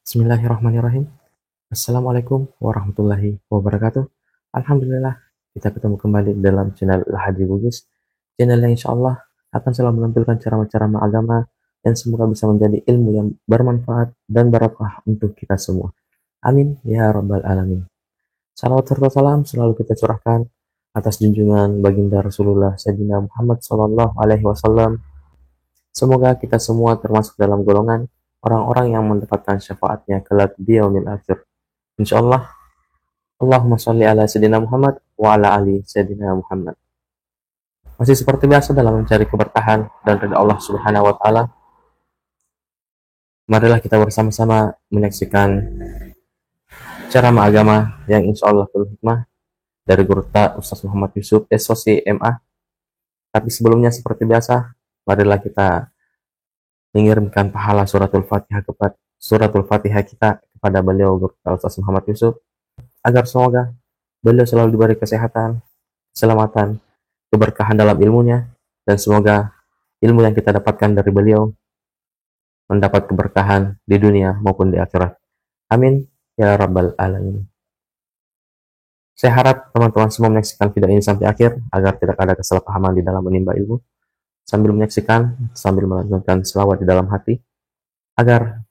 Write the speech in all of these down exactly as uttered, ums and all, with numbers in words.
Bismillahirrahmanirrahim. Assalamualaikum warahmatullahi wabarakatuh. Alhamdulillah, kita ketemu kembali dalam channel Al Haji Bugis. Channel yang insya Allah akan selalu menampilkan ceramah-ceramah agama yang semoga bisa menjadi ilmu yang bermanfaat dan barokah untuk kita semua. Amin ya rabbal alamin. Salawat serta salam selalu kita curahkan atas junjungan baginda Rasulullah Sayyidina Muhammad sallallahu alaihi wasallam. Semoga kita semua termasuk dalam golongan orang-orang yang mendapatkan syafaatnya kelak di yaumil akhir. Insya Allah. Allahumma salli ala Sayyidina Muhammad wa ala ali Sayyidina Muhammad. Masih seperti biasa dalam mencari keberkahan dan ridha Allah Subhanahu wa Ta'ala, marilah kita bersama-sama menyaksikan ceramah agama yang insya Allah penuh hikmah dari guru ta Ustaz Muhammad Yusuf, S O C M A. Tapi sebelumnya, seperti biasa, marilah kita mengirimkan pahala suratul Fatihah kepada suratul Fatihah kita kepada beliau guru ta Ustaz Muhammad Yusuf, agar semoga beliau selalu diberi kesehatan, keselamatan, keberkahan dalam ilmunya, dan semoga ilmu yang kita dapatkan dari beliau mendapat keberkahan di dunia maupun di akhirat. Amin ya rabbal alamin. Saya harap teman-teman semua menyaksikan video ini sampai akhir agar tidak ada kesalahpahaman di dalam menimba ilmu. Sambil menyaksikan, sambil melantunkan selawat di dalam hati, agar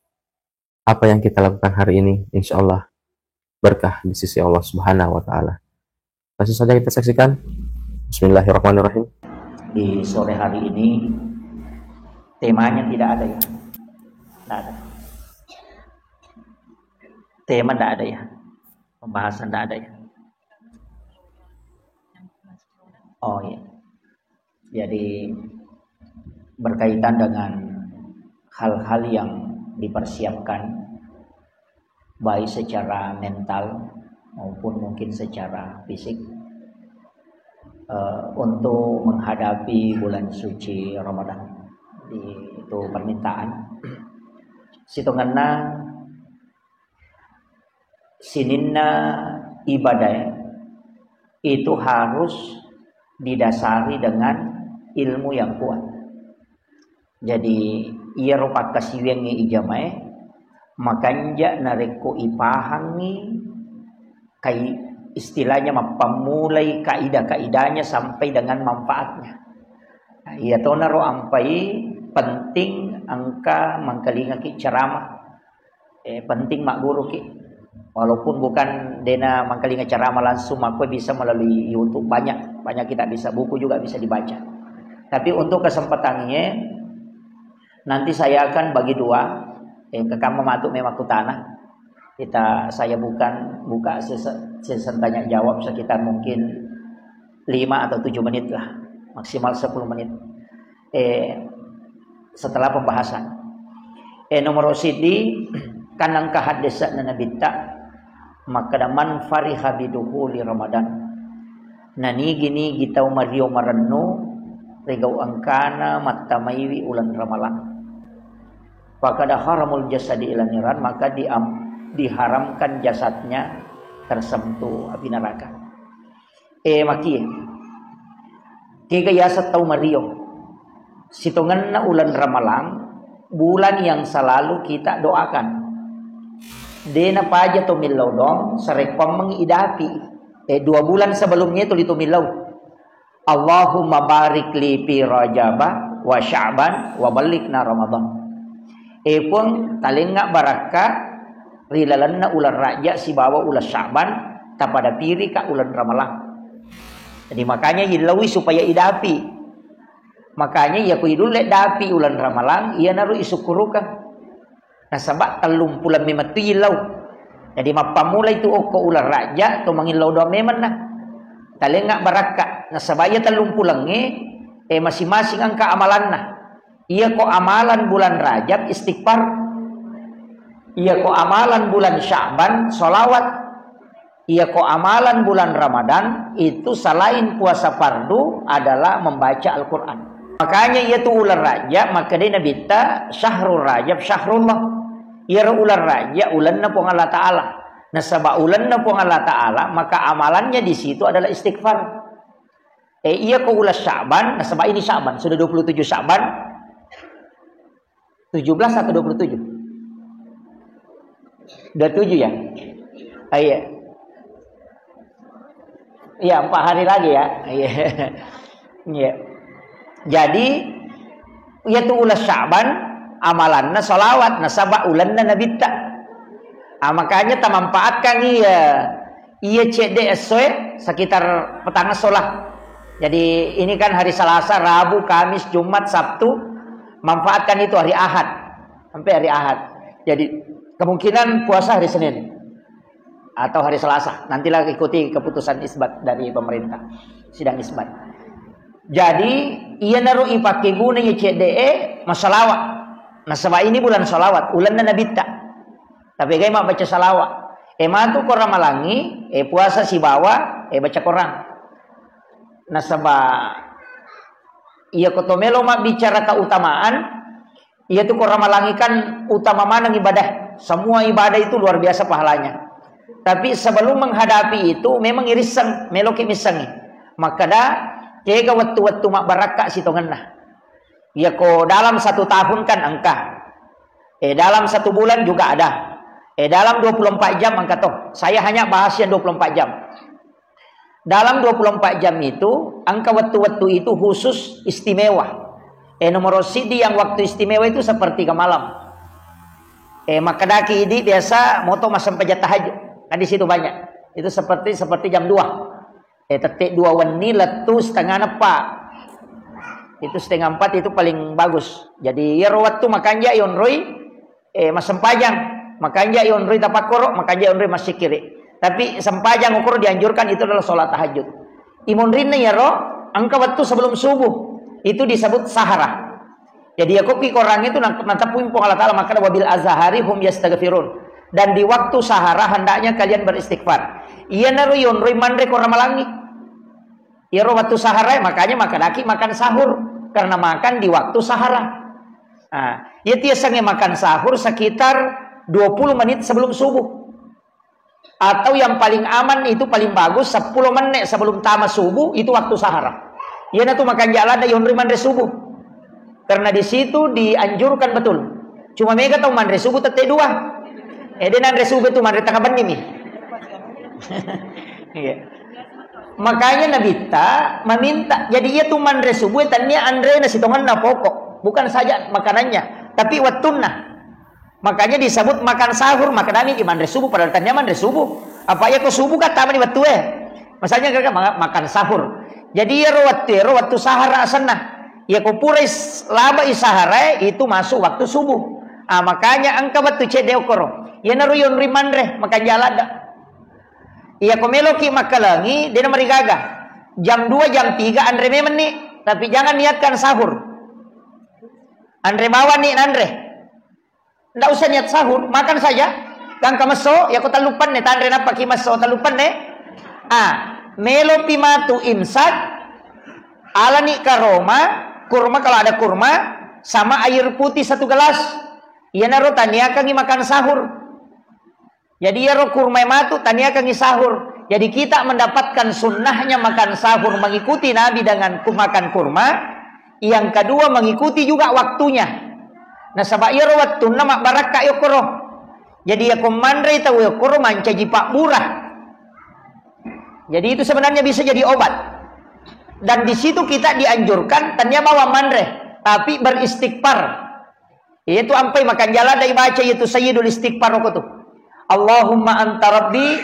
apa yang kita lakukan hari ini, insya Allah, berkah di sisi Allah Subhanahu wa Ta'ala. Langsung saja kita saksikan. Bismillahirrahmanirrahim. Di sore hari ini, temanya tidak ada, ya? Tidak ada. Tema tidak ada, ya? Pembahasan tidak ada, ya? Oh, iya. Jadi, berkaitan dengan hal-hal yang dipersiapkan, baik secara mental maupun mungkin secara fisik, eh, untuk menghadapi bulan suci Ramadan. Jadi, itu permintaan. Sitongenna sininna ibadah itu harus didasari dengan ilmu yang kuat. Jadi, iyaro pakkasiwiangnge ijamae, makanja narekko ipahangngi kai-, istilahnya mappammulai kaidah-kaidahnya sampai dengan manfaatnya. Nah, iya tonaro ampai penting engka mangkalingaki ceramah. Eh, penting magguruki. Walaupun bukan dena mangkalinga ceramah langsung, makkue bisa melalui YouTube, banyak, banyak kita bisa, buku juga bisa dibaca. Tapi untuk kesempatan ini, nanti saya akan bagi dua, eh, kekamma matu memang kutana. Kita, saya bukan buka sese-, sesi tanya jawab sekitar mungkin lima atau tujuh menit lah, maksimal sepuluh menit. Eh, setelah pembahasan. Eh, nomor siji, kan engka haddesa'na Nabitta, makkeda, "Man fariha bidukhuli Ramadan." Nanigi-nigi tau mario marennu rigau engkana mattamaiwi uleng Ramalang. Fakada haramul jasadi ila niran, maka diam-, diharamkan jasadnya tersentuh api neraka. Eh, makie. Kega yaseng tau mario. Sitongenna uleng Ramalang, bulan yang selalu kita doakan. Dena paja to millau doang, sarekkoammengngi idapi. Eh, dua bulan sebelumnya itu itu millau. Allahumma barik li fi Rajaba wa Sya'ban wa ballighna Ramadan. Eh, Puang, talengnga barakka ri lalenna uleng Rajab sibawa uleng Sya'ban, tapada pirika uleng Ramalang. Jadi, makanya illaui supaya idapi. Makanya iya ku idulle dapi uleng Ramalang, iyanaro isukkurukeng. Nasaba tellumpuleng memettu illau. Jadi, mappammula itu okko uleng Rajab to mangillau doang memenna. Talengnga barakka. Nasaba iya tellumpulengnge, eh, masing-masing engka amalanna. Iyako amalan bulan Rajab, istighfar. Iyako amalan bulan Sya'ban, sholawat. Iyako amalan bulan Ramadan, itu selain puasa fardu adalah membaca Al-Quran. Makanya iya tu uleng Rajab, makkedai Nabitta, "Syahrul Rajab syahrullah." Iyaro uleng Rajab, ulenna Puang Allah Ta'ala. Nasaba ulenna Puang Allah Ta'ala, maka amalannya di situ adalah istighfar. Eh, iyako uleng Sya'ban, nasaba ini Sya'ban, sudah dua puluh tujuh Sya'ban. Tujuh belas atau dua puluh tujuh? Dua tujuh ya? Ah, iya. Iya, empat hari lagi ya. Iya. Iya. Jadi, iya tu uleng Sya'ban, amalanna salawat, nasaba ulenna Nabitta. Ah, makanya tamanfaatkan iya, iya cedde essoe sekitar petang esso lah. Jadi, ini kan hari Selasa, Rabu, Kamis, Jumat, Sabtu, manfaatkan itu hari Ahad. Sampai hari Ahad. Jadi, kemungkinan puasa hari Senin atau hari Selasa. Nantilah ikuti keputusan isbat dari pemerintah, sidang isbat. Jadi, iyanaro ipakkeguna iya cedde'e masalawat. Nasaba ini bulan salawat, ulenna Nabitta. Tapi gai mabbaca salawat. E matu ko Ramalangi, e puasa sibawa, e baca Quran. Nasaba iya ko to melo mabbicara keutamaan, iya tu ko Ramalangi kan utama maneng ibadah. Semua ibadah itu luar biasa pahalanya. Tapi sebelum menghadapi itu, memang irisseng, meloki missengi. Makkeda, kega wettu-wettu mabbarakka sitongenna. Iya ko dalam satu tahun kan engka. Eh, dalam satu bulan juga ada. Eh, dalam dua puluh empat jam engka toh. Saya hanya bahas yang dua puluh empat jam. Dalam dua puluh empat jam itu, engka wettu-wettu itu khusus istimewa. Eh, nomor sidi yang waktu istimewa itu sepertiga malam. Eh, makkedaki idi biasa moto massempajang tahajud. Kan di situ banyak. Itu seperti, seperti jam dua. Eh, tette dua wenni lettu setengah eppa. Itu setengah empat itu paling bagus. Jadi, iyaro wettu makanja yonroi, eh, massempajang, makanja yonroi tapakkoro, makanja yonroi massikiri. Tapi sempajang okoro dianjurkan itu adalah sholat tahajud. Imonrinna iyaro, engka wettu sebelum subuh. Itu disebut sahara. Jadi, ya, koki Quran itu nang-, natepui Puang Allah Ta'ala, makkeda, "Wabil azhari hum yastaghfirun." Dan di waktu sahara hendaknya kalian beristighfar. Iyanaro yonroi manre ko Ramalangi. Iyaro waktu sahara, makanya makkedaki makan sahur. Karena makan di waktu sahara. Nah, iya tiasange makan sahur sekitar dua puluh menit sebelum subuh. Atau yang paling aman itu paling bagus sepuluh menit sebelum tama subuh itu waktu sahara. Iyana tu makanja ladde yonroi manre subuh. Karena di situ dianjurkan betul. Cuma mega tau manre subuh tette dua. Eh, de nanre subuh tu manre tengah benni mi. Iya. Makanya Nabitta meminta, jadi iya tu manre subuh tania anrena sitongenna pokok, bukan saja makanannya, tapi wettunna. Makanya disebut makan sahur, makkedami di manre subuh, padahal tania manre subuh. Apa iya ko subuh kan tama di wettue. Misalnya kan ma-, makan sahur. Jadi iyaro wettu, iyaro wettu sahara asenna. Iya ko pura is-, labai sahara itu masuk waktu subuh. Ah, makanya engka wettu cedde okoro. Iyanaro yonroi manre, makanja ladde. Iya ko meloki makkalengi, dena marigaga. Jam dua, jam tiga anre memenni, tapi jangan niatkan sahur. Anre bawani nanre. Ndak usah niat sahur, makan saja. Gangka messo, ya ko tellupenne, tanre nappaki messo tellupenne. Ah, melopi matu imsak, alani karoma, kurma kalau ada kurma, sama air putih satu gelas. Iyanaro taniakangi makan sahur. Jadi iyaro kurma matu taniakangi sahur. Jadi kita mendapatkan sunnahnya makan sahur mengikuti Nabi dengan ku-, makan kurma. Yang kedua mengikuti juga waktunya. Nasaba iyaro wettunna mabbarakka yokkoro. Jadi yako manre tau yokkoro mancaji pabbura. Jadi itu sebenarnya bisa jadi obat. Dan di situ kita dianjurkan tania bawang manre, tapi beristighfar. Iyatu ampai makanja ladde ibaca iyatu Sayyidul Istighfar okko tu. Allahumma anta rabbi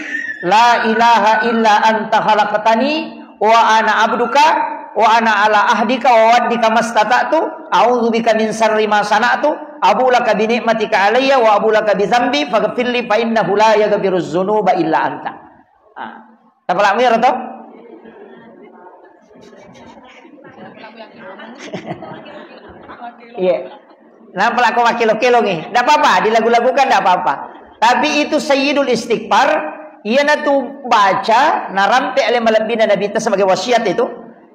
la ilaha illa anta khalaqtani wa ana abduka wa ana ala ahdika wa wa'dika mastata'tu, a'udzu bika min syarri ma sana'tu, abu laka bi ni'matika alayya wa abu laka bi dzambi faghfirli fa innahu la yaghfiruz dzunuba illa anta. Ah. Tapalakmu iyaro to? Iya. Napalakko makkelo-kelongi. Ndak apa-apa, dilagu-lagukan ndak apa-apa. Tapi itu Sayyidul Istighfar, iyanatu baca narampe ale malebbina Nabitta sebagai wasiat itu.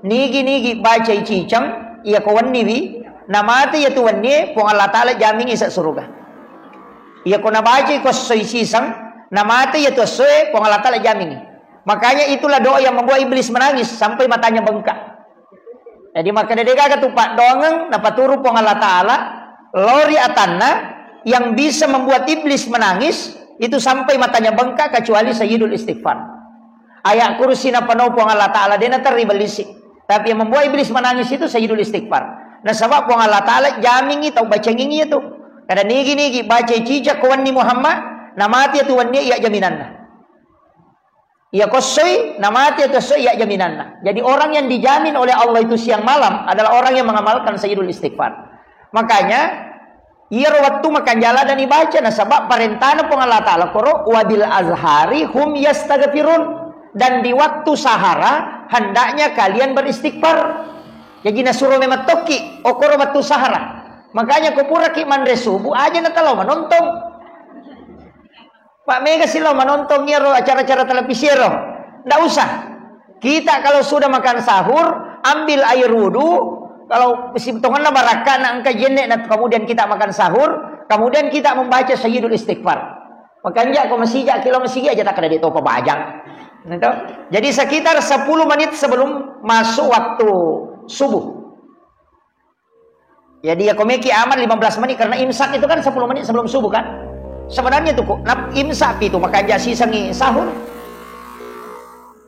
Nigi-nigi bacai ciceng, iya ko wenniwi, namate iyatu wennie, Puang Allah Ta'ala jamingi ise suruga. Iya ko nabacai ko essoi siseng, namate iyatu essoe, Puang Allah Ta'ala jamingi. Makanya itulah doa yang membuat iblis menangis sampai matanya bengkak. Jadi makkeda degaga tu paddoangeng napaturu Puang Allah Ta'ala, lori atanna yang bisa membuat iblis menangis, Itu sampai matanya bengkak kecuali Sayyidul Istighfar. Ayat kursi napano Puang Allah Ta'ala, dena terri bellisi. Tapi yang membuat iblis menangis itu Sayyidul Istighfar. Nasaba Puang Allah Ta'ala jamingi tau bacangingi itu. Kada nigi-nigi baca cica ko wenni Muhammad, namati itu wenni iya jaminanna. Iya kossoi, namati itu kossoi iya jaminanna. Jadi orang yang dijamin oleh Allah itu siang malam adalah orang yang mengamalkan Sayyidul Istighfar. Makanya, iyaro wettu makanjala dan dibaca, nasaba parentana Puang Allah Ta'ala koro, "Wabil azhari hum yastaghfirun." Dan di waktu sahara, hendaknya kalian beristighfar. Jadi nasuro memang tokki, okoro waktu sahara. Makanya ko puraki manre subuh, aja natalau manontong. Pak mega silo manontong iyaro acara-acara televisi ero. Ndak usah. Kita kalau sudah makan sahur, ambil air wudhu. Kalau sitongenna barakka na engka jenne na kemudian kita makan sahur, kemudian kita membaca Sayyidul Istighfar. Makanja ko masija kilo masigi aja tak ada di topa bajang. Gitu. Jadi sekitar sepuluh menit sebelum masuk waktu subuh. Jadi ya komeki aman lima belas menit karena imsak itu kan sepuluh menit sebelum subuh kan. Sebenarnya tuh kok nap imsak itu makanja sisangi sahur.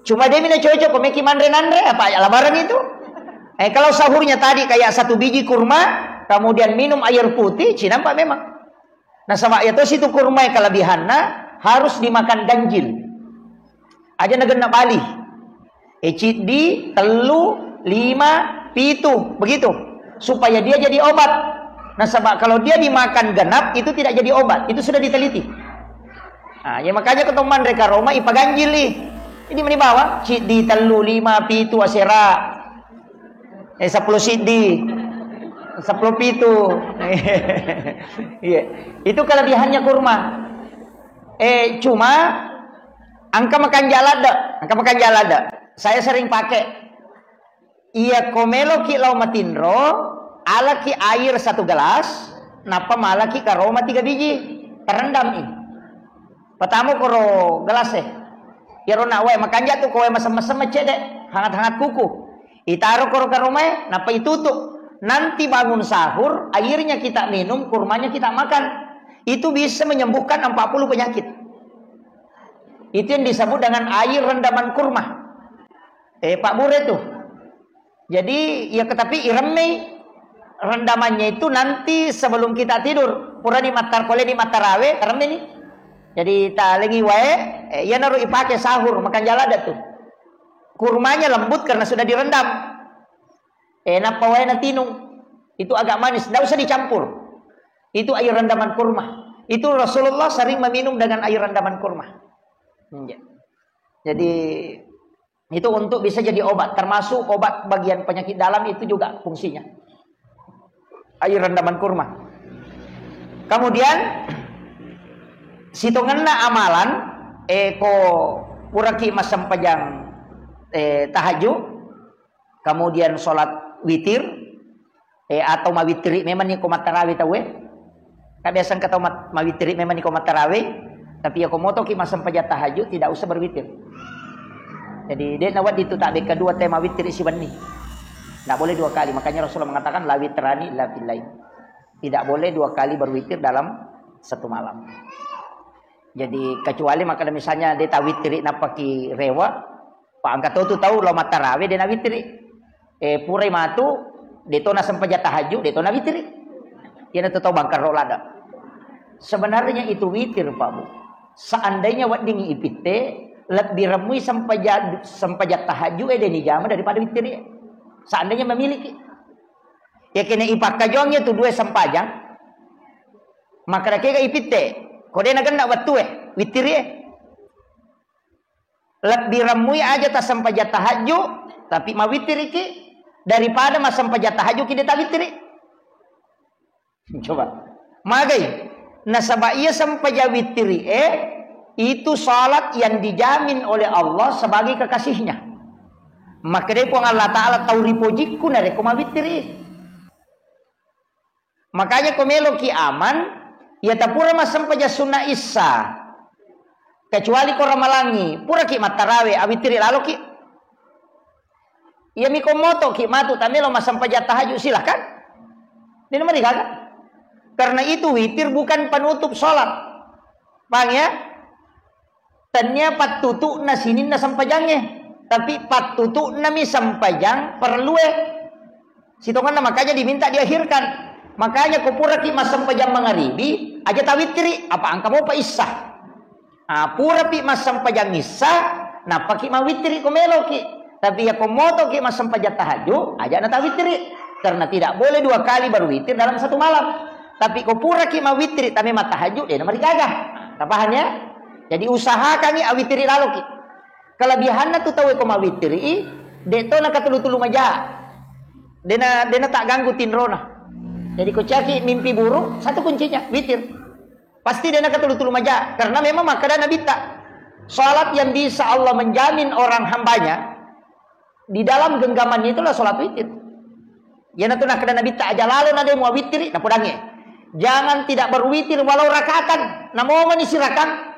Cuma dia mina cocok komeki manre-nanre apa ya lebaran itu. Eh kalau sahurnya tadi kayak satu biji kurma, kemudian minum air putih, cinampak memang. Nasaba iya tosi tu kurma kelebihanna harus dimakan ganjil. Aja nagenna bali. Eh, ciddi, tellu, lima, pitu, begitu. Supaya dia jadi obat. Nasaba kalau dia dimakan genap itu tidak jadi obat. Itu sudah diteliti. Nah, ya makanya ketemu manre karoma ipaganjili. Ini meni bawa ciddi, tellu, lima, pitu, asera. Eh, sepuluh siddi. Sepuluh pitu. Iya. Itu kelebihannya kurma. Eh, cuma engka makan jalada, engka makan jalada. Saya sering pakai. Iya, ko meloki lao matinro, alaki air satu gelas, nappa malaki karoma tiga biji, terendam i. Pertama koro gelas eh. Iyaro nak wae makanja tu ko wae masem-masem cede, hangat-hangat kuku. Itaro koro karomae, nappa itutu. Nanti bangun sahur, airnya kita minum, kurmanya kita makan. Itu bisa menyembuhkan empat puluh penyakit. Itu yang disebut dengan air rendaman kurma. Eh, Pak Bure tuh. Jadi, ya tetapi iremmei rendamannya itu nanti sebelum kita tidur. Purani mattar-, pole di mattarawe, remmeni. Jadi talengi wae, eh, iyanaro ipake sahur, makan jalada tuh. Kurmanya lembut karena sudah direndam. Eh, nappa wae natinung. Itu agak manis, ndak usah dicampur. Itu air rendaman kurma. Itu Rasulullah sering meminum dengan air rendaman kurma. Iya. Jadi itu untuk bisa jadi obat, termasuk obat bagian penyakit dalam itu juga fungsinya. Air rendaman kurma. Kemudian sitongenna amalan, eh, ko puraki massempajang, eh, tahajud, kemudian sholat witir, eh, atau mawittiri memang ni ko mattarawe tauwe. Kan biasa engka tau mat-, mawittiri memang ni ko mattarawe, tapi ya ko motoki massempajang tahajud tidak usah berwitir. Jadi dia nawaddi tu tak beka dua tema wittiri siwenni. Tidak boleh dua kali. Makanya Rasulullah mengatakan la witrani illa fillain. Tidak boleh dua kali berwitir dalam satu malam. Jadi kecuali makanya misalnya dia tak wittiri napaki rewa, Pak, engka to tu tau lao mattarawe de nawittiri. Eh, purai matu, de to nasempajang tahajud, de to nawittiri. Iyana tu tau bangkarro lada. Sebenarnya itu witir, Pak Bu. Seandainya weddingi ipitte, lebbi remmui sempaja-, sempajang tahajud e de nijama daripada wittiri. Seandainya memiliki. Ya kene ipakkajongi tu dua sempajang, maka kega ipitte, ko de nagenna wettue, wittiri e. Lebbi remmui aja tassempajang tahajud, tapi mawittiriki daripada massempajang tahajud ki de tawittiri. Coba. Magai. Nasaba iya sempajang wittiri e, itu salat yang dijamin oleh Allah sebagai kekasihnya. Makkedai Puang Allah Ta'ala tau ripojikku narekko mawittiri. Makanya ko meloki aman, iya tapura massempajang sunna issa. Kecuali ko ramalangi, puraki mattarawe, awittiri laloki. Iya miko motoki matu tamelo massempajang tahajud, silahkan. Dena mari gaga. Karena itu witir bukan penutup sholat. Paham ya? Tania pattutu'na sininna sempajangnge, tapi pattutu'nami sempajang perlue. Sitonganna makanya diminta diakhirkan. Makanya ko puraki massempajang mangaribi, aja tawittiri, apa engka mopa issa. Ah, purapi massempajang issa, nappaki mawittiri ko meloki. Tapi ya ko motoki massempajang tahajud, aja na tawittiri. Karena tidak boleh dua kali berwitir dalam satu malam. Tapi ko puraki mawittiri, tame mattahajud, de na marigaga. Tapaham ya? Jadi usahakangi awittiri laloki. Kelebihanna tu tau ko mawittiri, de to na katulu-tulu maja. De na, de na tak ganggu tinrona. Jadi ko caki mimpi buruk, satu kuncinya, witir. Pasti de na katulu-tulu maja. Karena memang makkeda Nabitta, salat yang bisa Allah menjamin orang hambanya di dalam genggamannya itulah salat witir. Yana tu nakkeda Nabitta, aja lalo na de muawittiri, napodangnge. Jangan tidak berwitir walau rakaatan. Namomani sirakang.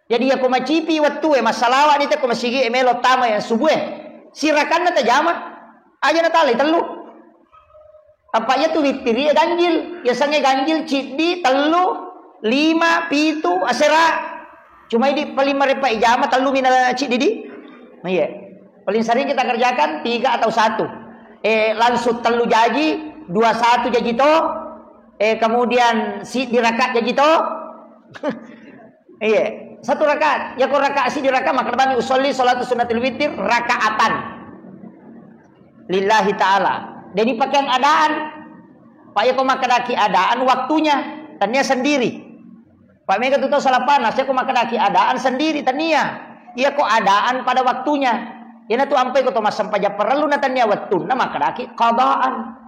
Jadi yako macipi wettue, massalawani te ko masigi e melo tama yang subuh e. Sirakanna tajama. Aja na talai tellu. Apa iya tu wittiri e ganjil. Yasengnge ganjil ciddi, tellu, lima, pitu, asera. Cuma idi paling marepa ijama tellu mina ciddi di. Iya. Paling sering kita kerjakan tiga atau satu. Eh, langsung tellu jaji, dua satu jaji to. Eh, kemudian si diraka jaji to. Iya, satu rakaat. Ya ko rakaat si diraka maka bani usolli salatu sunnatil witir rakaatan. Lillahi ta'ala. Jadi pakai adaan. Pak ya ko makkedaki adaan waktunya. Tania sendiri. Pak mega tu tau salah panas. Ya ko makkedaki adaan sendiri. Tania. Iya ko adaan pada waktunya. Yana tu ampai ko to massempajang perlu na tania waktu. Na makkedaki qadaan.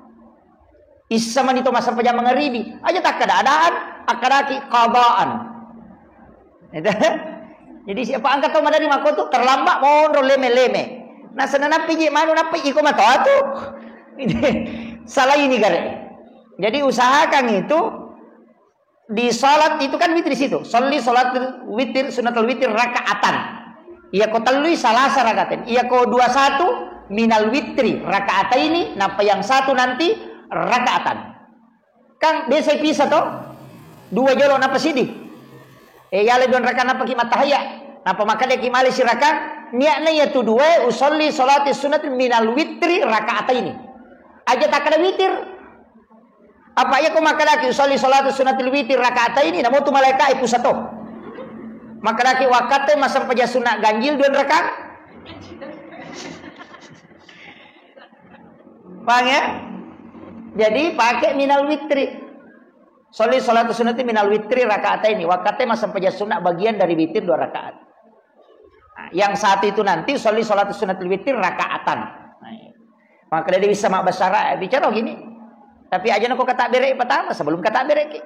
Issa mani to massempajang mangaribi. Aja takkada adaan, akkadaki qadaan. Jadi siapa angkat tau madari makko tu terlambat monro leme-leme. Nah, senanappi je manu nappi iko matoa tu. Salah ini gare. Jadi usahakan itu di salat itu kan witir situ. Salli salat witir sunnatul witir rakaatan. Iya ko tellui salasa rakaten. Iya ko dua satu minal witri rakaataini, napa yang satu nanti rakaatan. Kan biasa pisa to? Dua jolo napa sidi. Eh, ya lebih rakaat napa ki matahaya. Napa makanya ki mali siraka? Niatnya ya tu dua usolli salati sunat minal witri rakaataini. Aja tak ada witir. Apa iya ko makkedaki usolli salatu sunnatil witir rakaataini, namo tu malaika e pusato. Makkedaki wakkatte massempajang sunna ganjil dua rakaat. Paham ya? Jadi pakai minal witri. Sholli salatu sunnati minal witri rakaataini. Wakkatte massempajang sunna bagian dari witir dua rakaat. Nah, yang satu itu nanti sholli salatu sunnatil witri rakaatan. Nah, iya. Maka dia bisa mak basara, eh, bicara gini. Tapi aja nako kata bere pertama sebelum kata bere ki.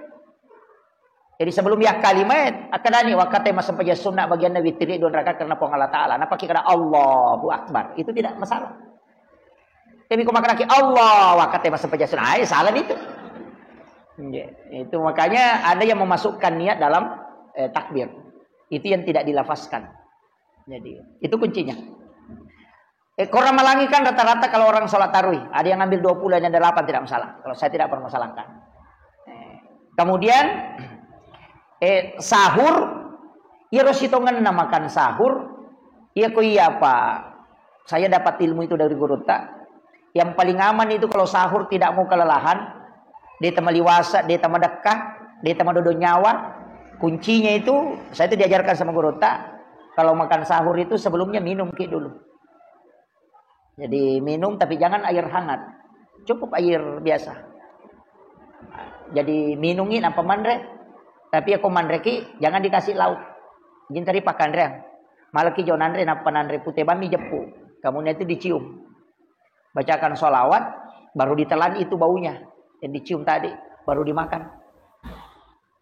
Jadi sebelum ya kalimat, akkadani wakkatte massempajang sunna bagianna witri dua rakaat karena Puang Allah Taala. Napa ki kada Allahu Akbar. Itu tidak masalah. Tapi ko makkedaki Allah, wakkatte massempajang sunna. Ah, salah itu. Iya, itu makanya ada yang memasukkan niat dalam, eh, takbir. Itu yang tidak dilafazkan. Jadi, itu kuncinya. Eh, korang malangi kan rata-rata kalau orang sholat tarawih, ada yang ambil dua puluh, ada yang delapan, tidak masalah. Kalau saya tidak permasalahkan. Eh, kemudian, eh, sahur, iya ro sitongenna makan sahur, iya ko iya apa, saya dapat ilmu itu dari gurutta. Yang paling aman itu kalau sahur tidak mau kelelahan, de tamaliwasa, de tamadekka, de tamadodo nyawa. Kuncinya itu, saya itu diajarkan sama gurutta, kalau makan sahur itu sebelumnya minum ki dulu. Jadi minum tapi jangan air hangat. Cukup air biasa. Jadi minungi napa manre. Tapi ako manreki jangan dikasih lauk. Jintari pakanreang. Malaki jo nanre napa nanre pute bami jeppu. Kemudian itu dicium. Bacakan sholawat, baru ditelan itu baunya yang dicium tadi, baru dimakan.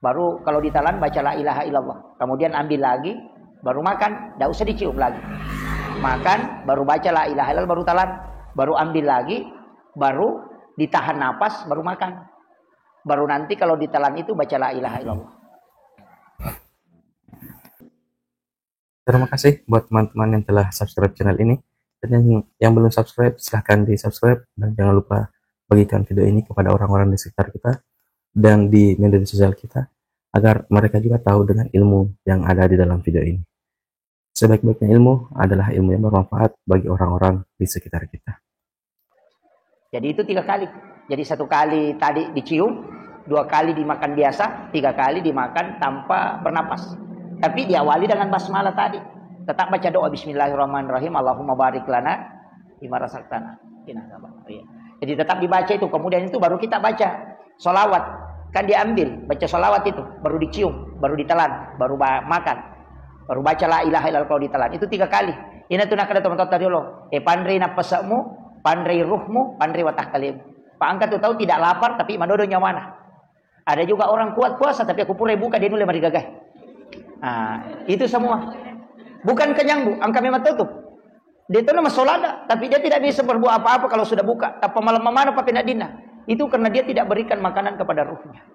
Baru kalau ditelan baca la ilaha illallah. Kemudian ambil lagi, baru makan, tidak usah dicium lagi. Makan, baru baca la ilaha illallah, baru telan, baru ambil lagi, baru ditahan napas, baru makan. Baru nanti kalau ditelan itu baca la ilaha illallah. Terima kasih buat teman-teman yang telah subscribe channel ini. Dan yang, yang belum subscribe, silahkan di subscribe. Dan jangan lupa bagikan video ini kepada orang-orang di sekitar kita dan di media sosial kita. agar mereka juga tahu dengan ilmu yang ada di dalam video ini. Sebaik-baiknya ilmu adalah ilmu yang bermanfaat bagi orang-orang di sekitar kita. Jadi itu tiga kali. Jadi satu kali tadi dicium, dua kali dimakan biasa, tiga kali dimakan tanpa bernapas. Tapi diawali dengan basmalah tadi. Tetap baca doa, "Bismillahirrahmanirrahim, Allahumma barik lana fima razaqtana." Iya. Jadi tetap dibaca itu, kemudian itu baru kita baca sholawat. Kan diambil, baca sholawat itu, baru dicium, baru ditelan, baru ba-, makan. Baru baca la ilaha illallah kalau ditelan. Itu tiga kali. Ina tu nakkeda tomatoatta riolo, "Eh, panrei nappase'mu, panrei ruhmu, panrei watakkalemu." Pak, engka tu tau tidak lapar tapi madodo nyawana. Ada juga orang kuat puasa tapi aku pura buka dia nulle marigagai. Ah, itu semua. Bukan kenyang, Bu, engka memang tutup. Dia tu nama solada, tapi dia tidak bisa berbuat apa-apa kalau sudah buka. Tappa malam mana papi nadina. Itu karena dia tidak berikan makanan kepada ruhnya.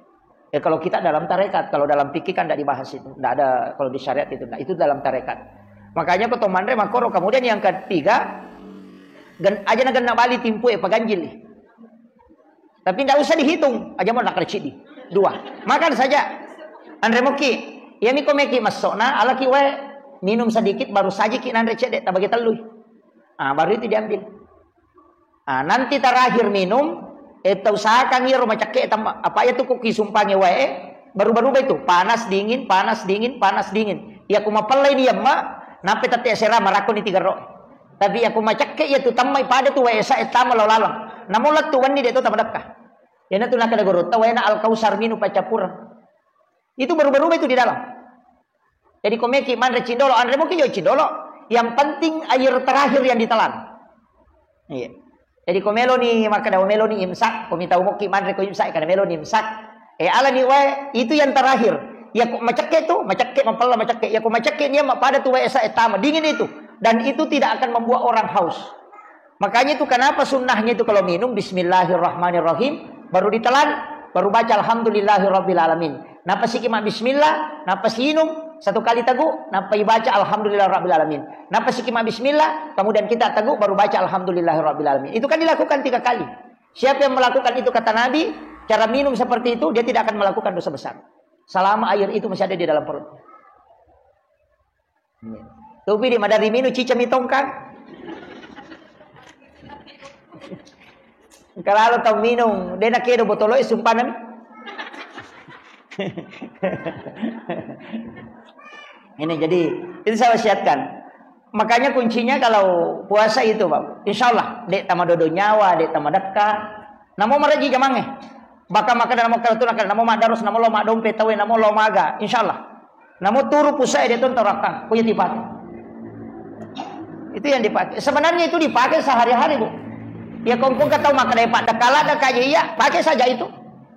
Ya, kalau kita dalam tarekat, kalau dalam fikih kan tidak dibahas itu. Tidak ada kalau di syariat itu. Nah, itu dalam tarekat. Makanya ko to manre makoro. Kemudian yang ketiga, gen-, aja na genna bali timpu e paganjili. Tapi tidak usah dihitung. Aja mau nakar cidi. Dua. Makan saja. Anre moki. Iya mi ko meki masokna, alaki wae. Minum sedikit, baru sajiki nanre cedde, tabagi tellui. Ah, baru itu diambil. Ah, nanti terakhir minum, eh, tausahakan iyaro macakke tam-, apa iya tu ko kisumpangi wae, eh, baru-baru itu, panas dingin, panas dingin, panas dingin. Iya ku mapellai ni yamma, nappe tette sera marakko ni tiga ro. Tapi iya ku macakke iya tu tammai pada tu wae sa, eh, tama lo laleng. Namo lettu wenni de to tamadekka. Iyana tu nakkeda gorotta waena Al-Kausar minum paccappureng. Itu baru-baru itu di dalam. Jadi ko meki manre cindolo, anre moki jo cindolo. Yang penting air terakhir yang ditelan. Iya. Jadi ko meloni makkeda meloni imsak, ko mitau moki manre ko imsak, kada meloni imsak. Eh, alani wae, itu yang terakhir. Ya ko macakke tu, macakke mapella macakke. Ya ko macakke ni yamma pada tu wae sa, eh, tama dingin itu. Dan itu tidak akan membuat orang haus. Makanya itu kenapa sunnahnya itu kalau minum bismillahirrahmanirrahim, baru ditelan, baru baca alhamdulillahirabbil alamin. Nappa siki ma bismillah, nappa sinum satu kali tegu, nappa ibaca alhamdulillahirabbil alamin. Nappa siki ma bismillah, kemudian kita tegu baru baca alhamdulillahirabbil alamin. Itu kan dilakukan tiga kali. Siapa yang melakukan itu kata Nabi, cara minum seperti itu, dia tidak akan melakukan dosa besar. Selama air itu masih ada di dalam perut. Topi di madari minu cica mitongkang. Kalau tau minum, dena kedo botolo e sumpana mi. Ini jadi itu saya wasiatkan. Makanya kuncinya kalau puasa itu, Pak. Insya Allah, dek tamadodo nyawa, dek tamadekka. Namo maraji jamangnge. Baka makkeda namo kala tu nakkeda namo maddarus, namo lo maddompe tauwe, namo lo maga, insyaallah. Namo turu pusae de tonto rakkang, ko iya dipake. Itu yang dipakai. Sebenarnya itu dipakai sehari-hari, Bu. Ya kongkong ka tau makkeda paddekala da kaje iya, pakai saja itu.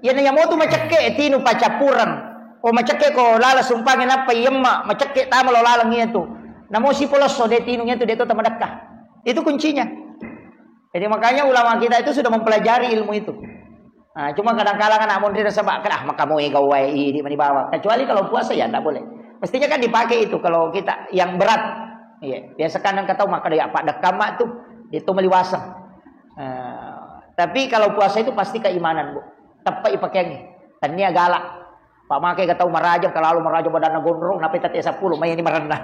Ya na yamo tu macekke tinu pacappureng. Oh macekke ko lala sumpange nappa iyemma, macekke tama lo laleng iya tu. Namo sipolosso de tinu iya tu de to tamadekka. Itu kuncinya. Jadi makanya ulama kita itu sudah mempelajari ilmu itu. Nah, cuma kadang-kadang anak mondri nasaba kada, "Ah, maka mau ega wae idi mani bawa." Kecuali kalau puasa ya ndak boleh. Mestinya kan dipakai itu kalau kita yang berat. Iya, biasa kan engka tau makkeda ya paddekka ma tu, itu meliwasa. Eh, tapi kalau puasa itu pasti keimanan, Bu. Teppai pakaiannya. Tania galak. Pak make ga tau maraja, kalau maraja badanna gondrong, nape tette seppulo, mai ini marenna.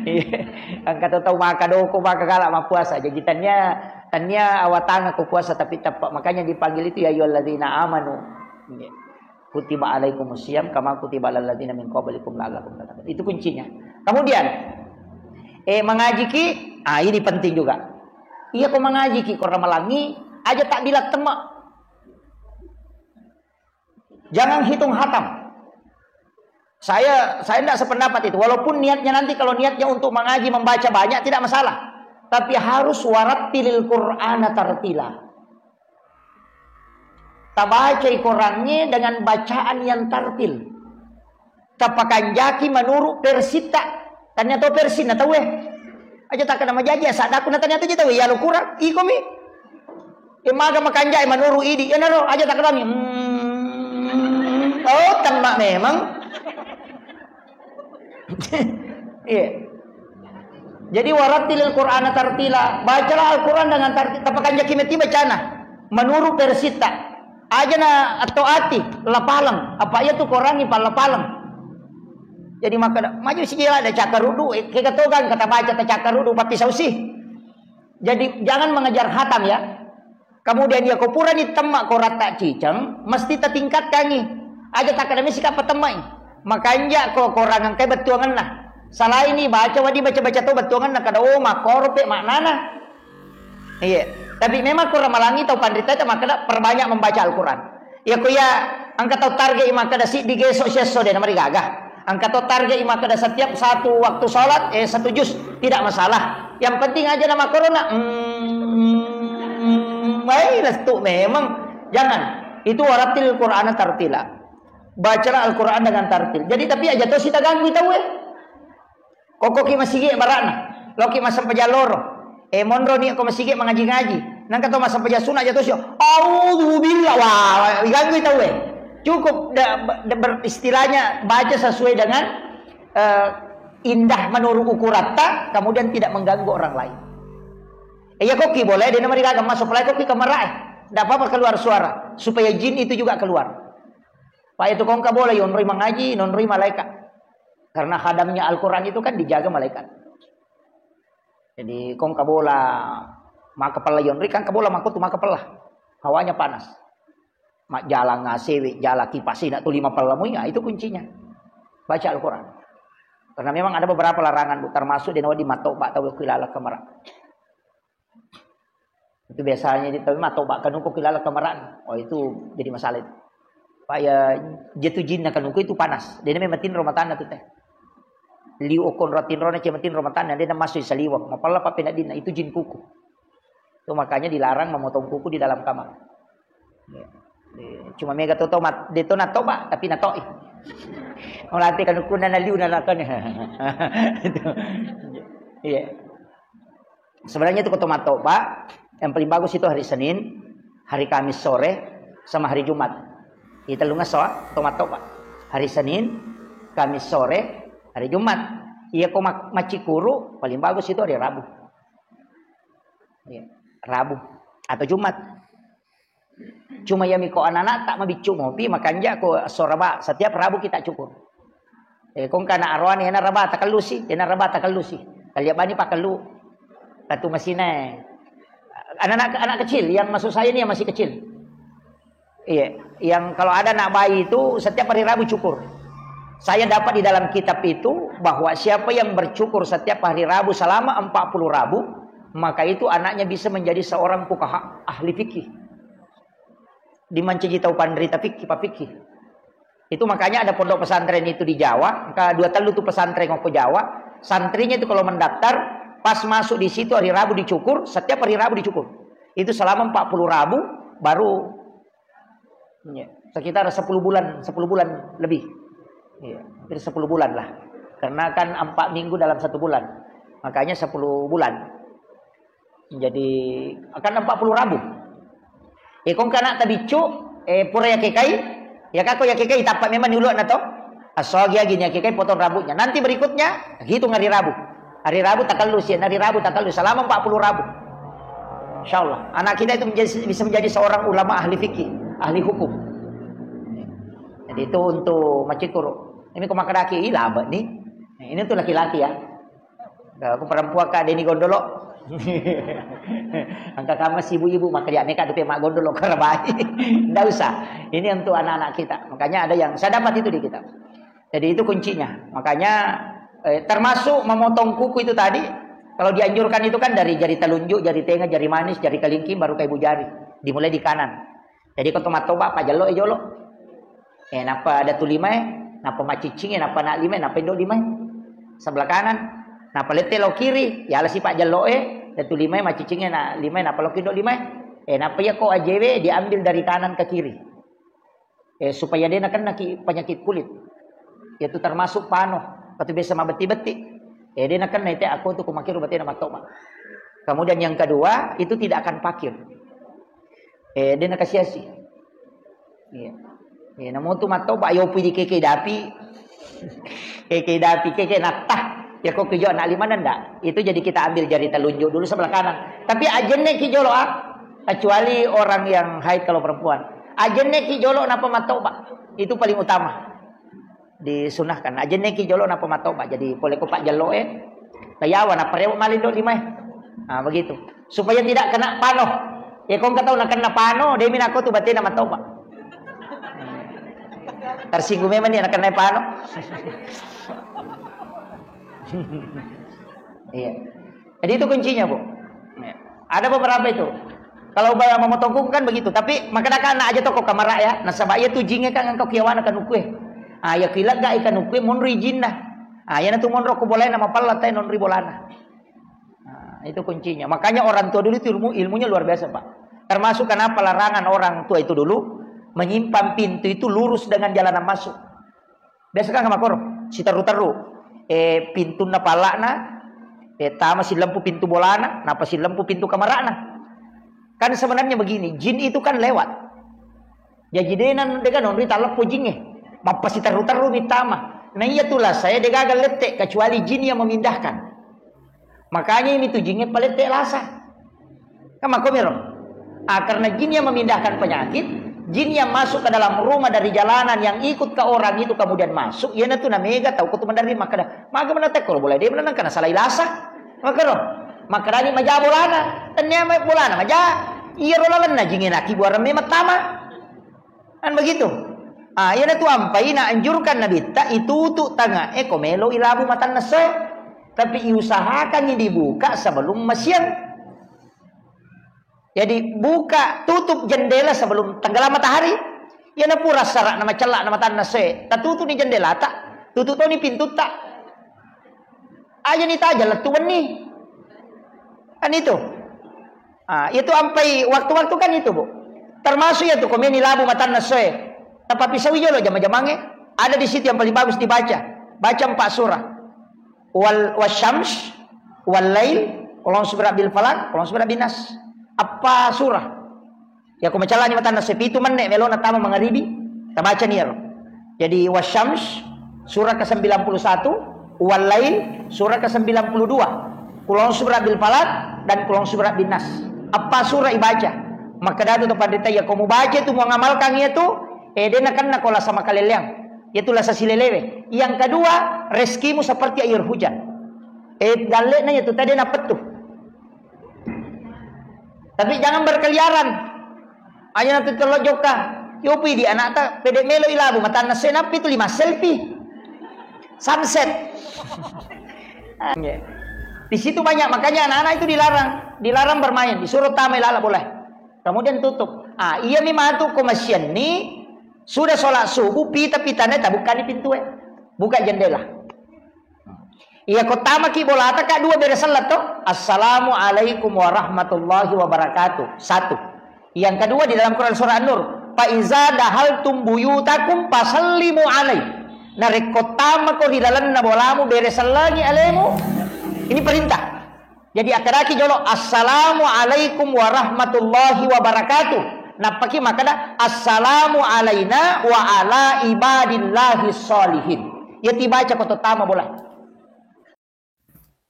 Iya. Engka tau, tau maka doko, maka galak mappuasa. Jadi tania, tania awatanga ko puasa tapi tepat. Makanya dipanggil itu ya ayyuhalladzina amanu. Iya. Kutiba alaikumus siyam kama kutiba alal ladzina min qablikum la'allakum tattaqun. Itu kuncinya. Kemudian, eh, mengajiki, ah, ini penting juga. Iya ko mengajiki, ko ramalangi, aja tak bilat tema. Jangan hitung hatam. Saya saya tidak sependapat itu. Walaupun niatnya nanti kalau niatnya untuk mengaji membaca banyak tidak masalah. Tapi harus warattilil Qur'ana tartila. Tabacai Qurannya dengan bacaan yang tartil. Tapakanjaki menurut versita. Tania to versi na tauwe. Aja tak kena majaji, saddaku na tania to je tauwe. Ya lo Quran, iko mi. E, maga makanjai manuru idi. Enaro aja takadami. Hmm. Oh, temma memang. Iya. Jadi warattilil Qur'ana tartila. Bacalah Al-Quran dengan tartil. Tapakanjaki meti bacana. Menurut versita. Aja na atau ati lapaleng. Apa iya tu korangi pallapaleng. Jadi makkeda, maju sijela ada cakkaruddu, eh, kega togang kata baca ta cakkaruddu, pappisausi. Jadi jangan mengejar hatam ya. Kemudian ya ko purani temma ko ratta ciceng, mesti tatingkatkangi. Aja takkeda misi kappa temmai. Makanja ko korang engkai bettuangenna. Salaini baca wadi baca-baca to bettuangenna kada, oh, makkoro pe maknana. Iya. Tapi memang kurang malangi tau panrita itu makkeda perbanyak membaca Al-Quran. Ya ko ya engka tau target makkeda siddi geso siesso de namarigaga. Engka to target makkeda setiap satu waktu sholat, eh, satu juz, tidak masalah. Yang penting aja nama corona. Hmm, baik, lestu memang. Jangan. Itu warattil Qur'ana tartila. Bacalah Al-Quran dengan tartil. Jadi tapi aja to sita ganggu tau eh. Kokkoki masigi barana. Loki massempajang loro. Eh, monro ni ko masigi mangaji-ngaji. Nangka to massempajang sunat aja to sio. Auzubillah. Wah, diganggu tau eh. Cukup da, da, ber-, istilahnya baca sesuai dengan, eh, indah menurut ukuratta, kemudian tidak mengganggu orang lain. Eh, ya koki boleh, dia nama digaga masuk pelai koki kamar eh. Tidak apa-apa keluar suara. Supaya jin itu juga keluar. Pak itu kongka boleh, yonroi mangaji, nonroi malaikat. Karena khadamnya Al-Quran itu kan dijaga malaikat. Jadi kongka bola maka pella yonroi, kan kabola maka tu maka pella. Hawanya panas. Mak jalan ngasewe, jalan kipas, ina tu lima pella mui, ya, itu kuncinya. Baca Al-Quran. Karena memang ada beberapa larangan, Bu, termasuk di nawa di matoba tau kilala kamera. Itu biasanya di, tapi matoba kanuku kilala kamera. Oh, itu jadi masalah itu. Pak ya, jatuh jinna kanuku itu panas. Dia memang tinro matanna tu teh. Liu okon ro tinro na cuma tinro matanna, dia masuk saliwang. Mapalla pappena dinna, itu jin kuku. Itu makanya dilarang memotong kuku di dalam kamar. Ya. Eh, cuma mega toto mat, de to natoba, tapi natoi. Melati kan kunna na liu na nakon. Itu. Iya. Sebenarnya itu koto matoba, yang paling bagus itu hari Senin, hari Kamis sore, sama hari Jumat. Itu lu ngeso, koto matoba. Hari Senin, Kamis sore, hari Jumat. Iya ko mak-, macikuru, paling bagus itu hari Rabu. Iya, Rabu atau Jumat. Cuma ya miko anak-anak tak mabiccu mopi, makanja ko soraba setiap Rabu kita cukur. Eh, kong kana aroan ena raba takellusi, ena raba takellusi. Kalia bani pakellu. Katu masine. Anak-anak, anak kecil yang masuk saya ini yang masih kecil. Iya, yang kalau ada anak bayi itu setiap hari Rabu cukur. Saya dapat di dalam kitab itu bahwa siapa yang bercukur setiap hari Rabu selama empat puluh Rabu, maka itu anaknya bisa menjadi seorang fuqaha, ahli fikih. Dimancaji tau panrita fikih, papikih. Itu makanya ada pondok pesantren itu di Jawa, ke dua telu tu pesantren ko Jawa, santrinya itu kalau mendaftar, pas masuk di situ hari Rabu dicukur, setiap hari Rabu dicukur. Itu selama empat puluh Rabu, baru, iya, sekitar sepuluh bulan, sepuluh bulan lebih. Iya, hampir sepuluh bulan lah. Karena kan empat minggu dalam satu bulan. Makanya sepuluh bulan. Jadi, akan empat puluh Rabu. Eh, kong kana tabiccu, eh, pura yakekai, ya kako yakekai, tappa memang ni ulu'na to. Assogi agi ni yakekai, potong rambutnya. Nanti berikutnya, hitung hari Rabu. Hari Rabu takellu sih, hari Rabu takellu selama empat puluh Rabu. Insya Allah, anak kita itu menjadi, bisa menjadi seorang ulama ahli fikih, ahli hukum. Jadi itu untuk macikuru. Ini ko makadaki, ih, labek nih. Ini untuk laki-laki ya. Nah, aku perempuan kak Deni Gondolo. Angka kamu si ibu-ibu, maka dia neka dupe mak Gondolo karabai. Ndak usah. Ini untuk anak-anak kita. Makanya ada yang saya dapat itu di kita. Jadi itu kuncinya. Makanya, eh, termasuk memotong kuku itu tadi, kalau dianjurkan itu kan dari jari telunjuk, jari tengah, jari manis, jari kelingking, baru ke ibu jari. Dimulai di kanan. Jadi ko to mattoba, pajello e jolo. Eh, nappa datu limae, nappa macciccinge, nappa anak limae, nappa indo limae. Sebelah kanan. Nappa lette lao kiri, yala si pajello e, datu limae, macciccinge, anak limae, nappa lao indo limae. Eh, nappa iya ko ajewe diambil dari kanan ke kiri. Eh, supaya de nakennaki penyakit kulit. Yaitu termasuk pano, katu biasa mabetti-betti. Eh, de nakenna ite aku tu kumakiru batena mattoba. Kemudian yang kedua, itu tidak akan pakir. Eh, de nakasiasi. Iya. Iya, namu tu mattoba, yo pui di keke dapi. Keke dapi, keke natta. Ya kok kejo anak lima nanda. Itu jadi kita ambil jari telunjuk dulu sebelah kanan. Tapi ajenne ki jolo ah. Kecuali orang yang haid kalau perempuan. Ajenne ki jolo napa mattoba. Itu paling utama. Disunahkan. Ajenneki jolo napa matoba. Jadi pole ko pajjelloe, tayawa napa rewe malindo limae. Ah, begitu. Supaya tidak kena pano. Ya, ko engka tau nakenna pano, demi nako tu batena matoba. Tersinggung memang dia nakenna pano. Iya. Jadi itu kuncinya, Bu. Ya. Ada beberapa itu. Kalau ba-, memotong kuku kan begitu, tapi makkadaka anak aja toko kamara ya. Nasaba iya tu jinge kan engkau kiawana kanukue. Ah, ya kilegga ikanukue monri jinna. Ah, yana tu monro ko bolana mapalla tai nonri bolana. Nah, itu kuncinya. Makanya orang tua dulu itu ilmu, ilmunya luar biasa, Pak. Termasuk kenapa larangan orang tua itu dulu menyimpan pintu itu lurus dengan jalanan masuk. Biasa kan makkoro, siterru-terru. Eh, pintunna palla'na, eh, tama silempu pintu bolana, napa silempu pintu kamara'na. Kan sebenarnya begini, jin itu kan lewat. Jaji dena, dega nonri talleppo jinge. Mappasiterru-terru mittama. Nah, iya tu lah saya degaga lette, kecuali jin yang memindahkan. Makanya ini tu jinge palette lasa. Kan makkomiro. Ah, karena jin yang memindahkan penyakit, jin yang masuk ke dalam rumah dari jalanan yang ikut ke orang itu kemudian masuk, iya natu namega tau kutu mandari makkada, maga mana tekkoro boleh dia menang karena salah ilasa. Makkoro. Makkadani maja bolana. Tennia bolana maja. Iya rola lenna jinge naki buarang memang tama. Kan begitu. Ah, iya natu ampai na anjurkan Nabitta itutu tangae ko melo ilabu matanna soe. Tapi iusahakan dibuka sebelum masiang. Jadi buka tutup jendela sebelum tenggelam matahari. Iya napura sara na macella na matanna soe. Tatutu ni jendelata, tutu toni pintutta. Aja ni taja lettu wenni. Kan itu. Ah, itu ampai waktu-waktu kan itu, Bu. Termasuk ya tu komeni labu matanna soe. Tapi sawi jolo jama-jamange. Ada di situ yang paling bagus dibaca. Baca empat surah. Wal wasyams, wal lail, qul a'udzu birabbil falaq, qul a'udzu birabbin nas. Apa surah? Ya, ko macallani matanna sepitu menne melona tama mangaribi, tabaca ni ero. Jadi, Wasyams, surah ke sembilan puluh satu, Wal Lail, surah ke sembilan puluh dua, Qul A'udzu Birabbil Falaq, dan Qul A'udzu Birabbin Nas. Apa surah ibaca? Makkadatu to panrita, ya, ko mubaca tu, muangamalkan iya tu, eh, dena kenna ko lasa makaleleang. Iya tu lasa silelewe. Yang kedua, rezekimu seperti air hujan. Eh, dallekna iya tu tadi napettu. Tapi jangan berkeliaran. Aja nanti tello jokka. Yopi di anakta, pede melo ilabu, matanna senappi tu lima selfie. Sunset. Iya. Di situ banyak, makanya anak-anak itu dilarang, dilarang bermain, disuruh tamai lala boleh. Kemudian tutup. Ah, iya mi matu ko masianni, sudah sholat subuh, pita-pitanya tabuka di pintu, eh. Buka jendela. Iya, ko tamaki bolata, Kak, dua bere sellat to. "Assalamualaikum warahmatullahi wabarakatuh." Satu. Yang kedua di dalam Quran surah An-Nur, "Fa iza dahaltum buyutakum fasallimu alai." Narekko tamako ri lalenna bolamu, bere sellangi alemu. Ini perintah. Jadi akkadaki jolo, "Assalamualaikum warahmatullahi wabarakatuh." Nappaki makkada, "Assalamu alaina wa ala ibadillahi sholihin." Iya tibaca ko to tama bola.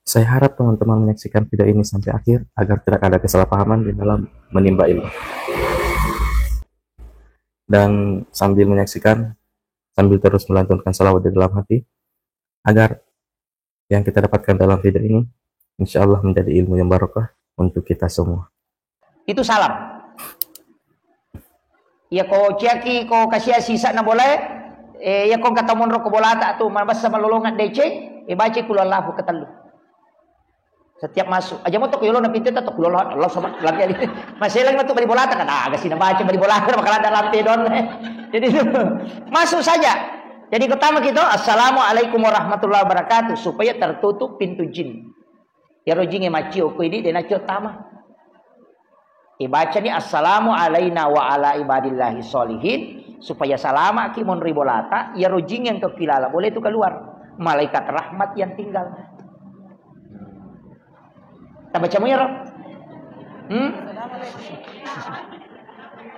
Saya harap teman-teman menyaksikan video ini sampai akhir agar tidak ada kesalahpahaman di dalam menimba ilmu. Dan sambil menyaksikan, sambil terus melantunkan salawat di dalam hati, agar yang kita dapatkan dalam video ini, insya Allah menjadi ilmu yang barokah untuk kita semua. Itu salam. Iya ko ciaki ko kasia sisa na bolae, eh, iya ko kata monro ko bolata tu, mabessa malolongan deceng, eh, baca kul Allahu ketellu. Setiap masuk. Aja moto ko yolo na pintu ta to kul Allahu, Allah sama, lagi ali. Maselang tu bali bolata kan, ah, gasi na baca bali bolata, bakal ada lampe don. Jadi itu, masuk saja. Jadi pertama kita, "Assalamualaikum warahmatullahi wabarakatuh," supaya tertutup pintu jin. Iyaro jinge maccio ko idi de naccio tama. Ibacani, "Assalamu alaina wa ala ibadillahi sholihin," supaya salama'ki monri bolata, iyaro jing engka pilala boleh tu keluar. Malaikat rahmat yang tinggal. Tabacamu iyaro? Hmm?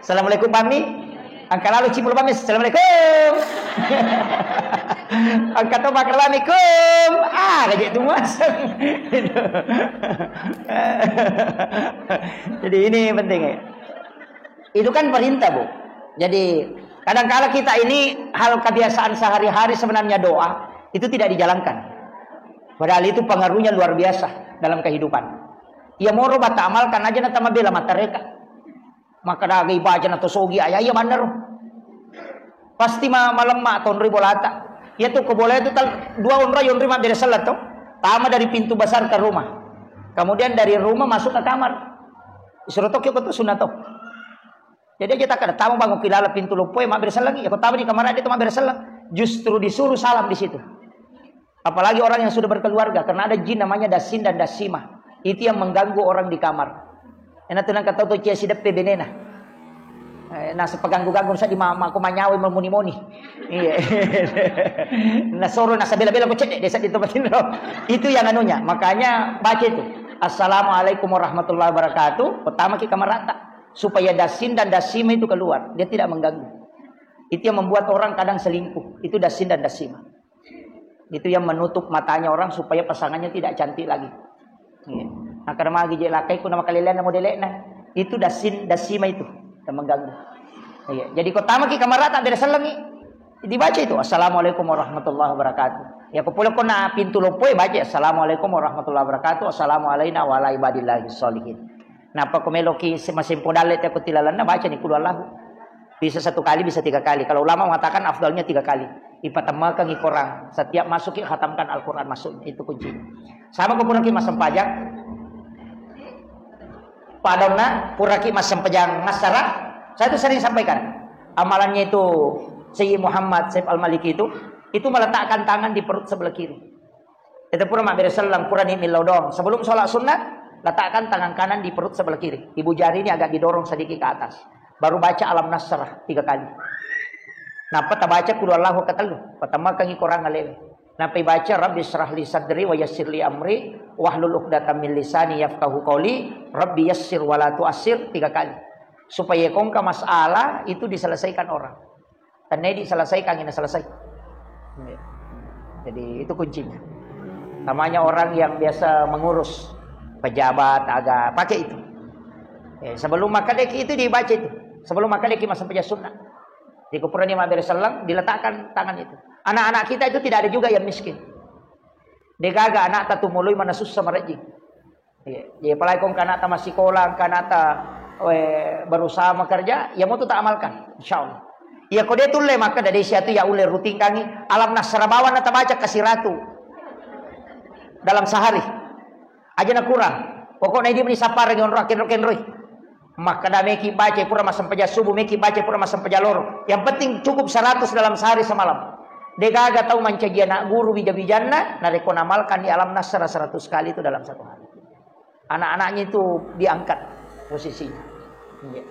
Assalamualaikum, Pami. Engka lalo cipul, Pami. Assalamualaikum. Engka to makkada, Pami, kum. Ah, gaje tu muaseng. Jadi ini penting, ya. Itu kan perintah, Bu. Jadi Kadangkala kita ini hal kebiasaan sehari-hari sebenarnya doa itu tidak dijalankan. Padahal itu pengaruhnya luar biasa dalam kehidupan. Iya moro bata amalkan aja na tamabela matareka. Maka daga ibaca na tosogi aya iya manner. Pasti ma-, malemma tonri bolata. Iya tu ko bola itu tal-, dua onroi onri mabbere sellang to. Tama dari pintu besar ke rumah. Kemudian dari rumah masuk ke kamar. Disuruh to kio ko tu sunat to. Jadi aja takkeda tama bangun kilala pintu loppoe mabbere sellang, ya ko tama di kamar dia tu mabbere sellang. Justru disuruh salam di situ. Apalagi orang yang sudah berkeluarga, karena ada jin namanya dasin dan dasimah. Itu yang mengganggu orang di kamar. Ena tu nang katau tu cia sideppe benena. Eh, na sepeganggu-ganggu sa di mama ko manyawai moni-moni. Iya. Na soro na sabela-bela ko cedde desa di tempat ini. Itu yang anunya. Makanya baca itu. Assalamualaikum warahmatullahi wabarakatuh. Pertama ki kamar rata. Supaya dasin dan dasima itu keluar. Dia tidak mengganggu. Itu yang membuat orang kadang selingkuh. Itu dasin dan dasima. Itu yang menutup matanya orang supaya pasangannya tidak cantik lagi. Iya. Nah, karena magi je lakai ku nama kalelean nama delekna. Itu dasin dasima itu yang mengganggu. Iya. Jadi ko tamaki kamar rata bere sellengi. Dibaca itu, "Assalamualaikum warahmatullahi wabarakatuh." Ya, ko pole ko na pintu loppoe baca, "Assalamualaikum warahmatullahi wabarakatuh. Assalamu alaina wa ala ibadillahi sholihin." Napa ko meloki se-, masempo dalle te ko tilalanna baca ni kulu Allahu. Bisa satu kali, bisa tiga kali. Kalau ulama mengatakan afdalnya tiga kali. Ipatamakan ikorang. Setiap masuk ki khatamkan Al-Quran masuk. Itu kuncinya. Sama ko puraki masempajang. Padonna puraki masempajang massara. Saya itu sering sampaikan. Amalannya itu Sayyid Muhammad Saif Al-Maliki itu, itu meletakkan tangan di perut sebelah kiri. Itu pura mabbere selleng, pura ni millau doang. Sebelum sholat sunnah, letakkan tangan kanan di perut sebelah kiri. Ibu jari ini agak didorong sedikit ke atas. Baru baca Alam Nasrah tiga kali. Napa tabaca kulu Allahu ketellu. Patamakangi korang alewe. Napa baca Rabbi syrah li sadri wa yassir li amri wahlul uqdatam min lisani yafqahu qawli. Rabbi yassir wa la tuassir tiga kali. Supaya kongka masalah itu diselesaikan orang. Tennedi selesai, kangina selesai. Iya. Jadi itu kuncinya. Namanya orang yang biasa mengurus pejabat, aga, pakai itu. Eh, sebelum makan deki itu dibaca itu. Sebelum makan deki masuk pejabat sunnah. Di kuburan yang mampir selang, diletakkan tangan itu. Anak-anak kita itu tidak ada juga yang miskin. Degaga anak tatumului mana susah merejing. Iya. Jadi apalagi kong kanata masih sekolah, kanata, eh, berusaha bekerja, ya mau tu tak amalkan, insya Allah. Iya, kode tulle maka dari siatu ya ulle rutin kangi, Alam Nasrah bawang na tabaca kasiratu dalam sehari. Aja na kurang. Pokoknya dia meni sapar lagi onro kenro kenroi. Makkeda meki baca pura massempajang subuh, meki baca pura massempajang loro. Yang penting cukup seratus dalam sehari semalam. Degaga tau mancaji anak guru bija-bijanna, narekko namalkan di Alam Nasrah seratus kali itu dalam satu hari. Anak-anaknya itu diangkat posisinya. Iya.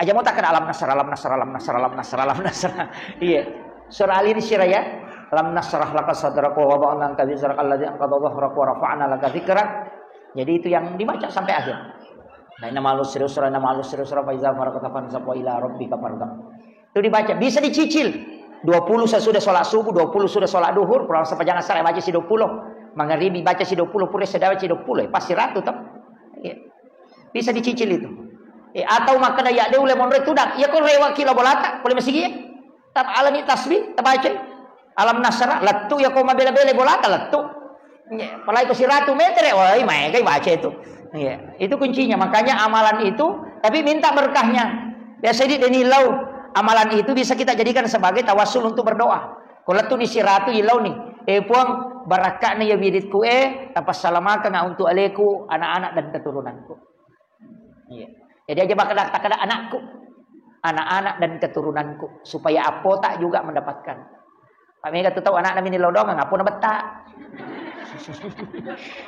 Aja mau takkan Alam Nasrah, Alam Nasrah, Alam Nasrah, Alam Nasrah, Alam Nasrah. Iya. Surah Ali ini sirah ya. Alam Nasrah laka sadraka wa wada'na anka wizraka alladzi anqadha dhahrak wa rafa'na laka dzikrak. Jadi itu yang dibaca sampai akhir. Nah, inna ma'al usri yusra, inna ma'al usri yusra, fa iza faragta fansab wa ila rabbika farghab. Itu dibaca, bisa dicicil. Dua puluh sesudah sholat subuh, dua puluh sudah sholat duhur, kurang sepanjang asar baca si dua puluh. Mangaribi baca si dua puluh, pura sedawa si dua puluh, eh, pasti ratu toh. Iya. Bisa dicicil itu. Eh, atau makkeda ya de ule monro tudang, iya ko rewa kilo bolata, boleh masigi ya. Tab alani tasbih, tabacai. Alam Nasrah, lettu ya ko mabela-bela bolata, lettu. Iya, apalagi ko siratu meter ya, wah, maega baca itu. Iya, itu kuncinya. Makanya amalan itu, tapi minta berkahnya. Biasa di deni lau, amalan itu bisa kita jadikan sebagai tawassul untuk berdoa. Ko lettu ni siratu ilau ni, eh Puang, barakka'na ya wiridku eh, tapassalamakenga untuk aleku, anak-anak dan keturunanku. Iya. Jadi aja bakal kata-kata anakku, anak-anak dan keturunanku, supaya apota juga mendapatkan. Pak mega tu tau anakna mini lodongang, apona betta.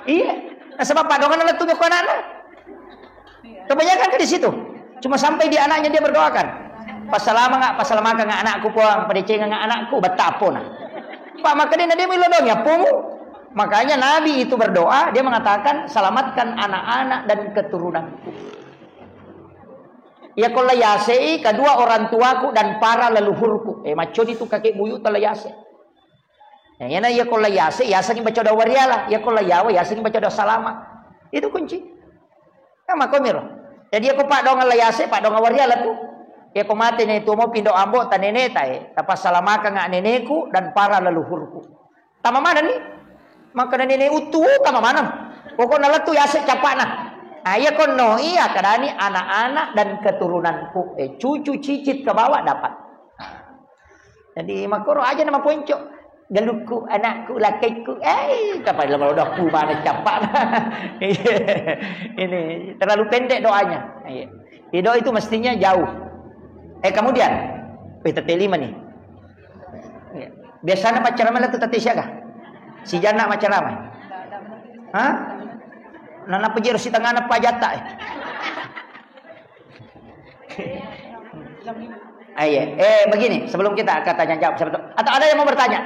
Iya. Nah, sebab Pak dongan lettu ko anakna. Kebanyakan kan di situ. Cuma sampai di anaknya dia berdoakan. Passalama nggak, passalamakan nggak anakku Puang, padecengan nggak anakku, betta apona. Pak maka dia dia milo dong ya pomu. Makanya Nabi itu berdoa, dia mengatakan, "Selamatkan anak-anak dan keturunanku." Iya ko la yasei kedua orang tuaku dan para leluhurku. Eh, maconi tu kakek buyuta la yase. Ya, iyana iya ko la yase, yasengi baca doa wariala. Iya ko la yawa, yasengi baca doa salama. Itu kunci. Nah, makomiro. Jadi iya ko padongan la yase, padongan wariala tu. Iya ko mate ne tuo mo pindo ambo ta nene tae, tapasalamakanga neneku dan para leluhurku. Tama maneng ni? Makkeda nene uttu, tama maneng. Pokokna lettu yase capana. Ah, iya konno, iya kadani anak-anak dan keturunanku. Eh, cucu cicit ke bawah dapat. Jadi makkoro aja nama ponco. Galukku, anakku, lakekku. Eh, kapan lama udah ku mana capa. Ini terlalu pendek doanya. Iya. Doa itu mestinya jauh. Eh, kemudian, eh, tete lima nih. Iya. Biasanya pacaran mana tuh tete siaga? Si Jana pacaran. Hah? Nana pejero si tengah apa jatah, eh? Ah, iya. Eh, begini, sebelum kita katanya jawab, siapa tahu. Atau ada yang mau bertanya?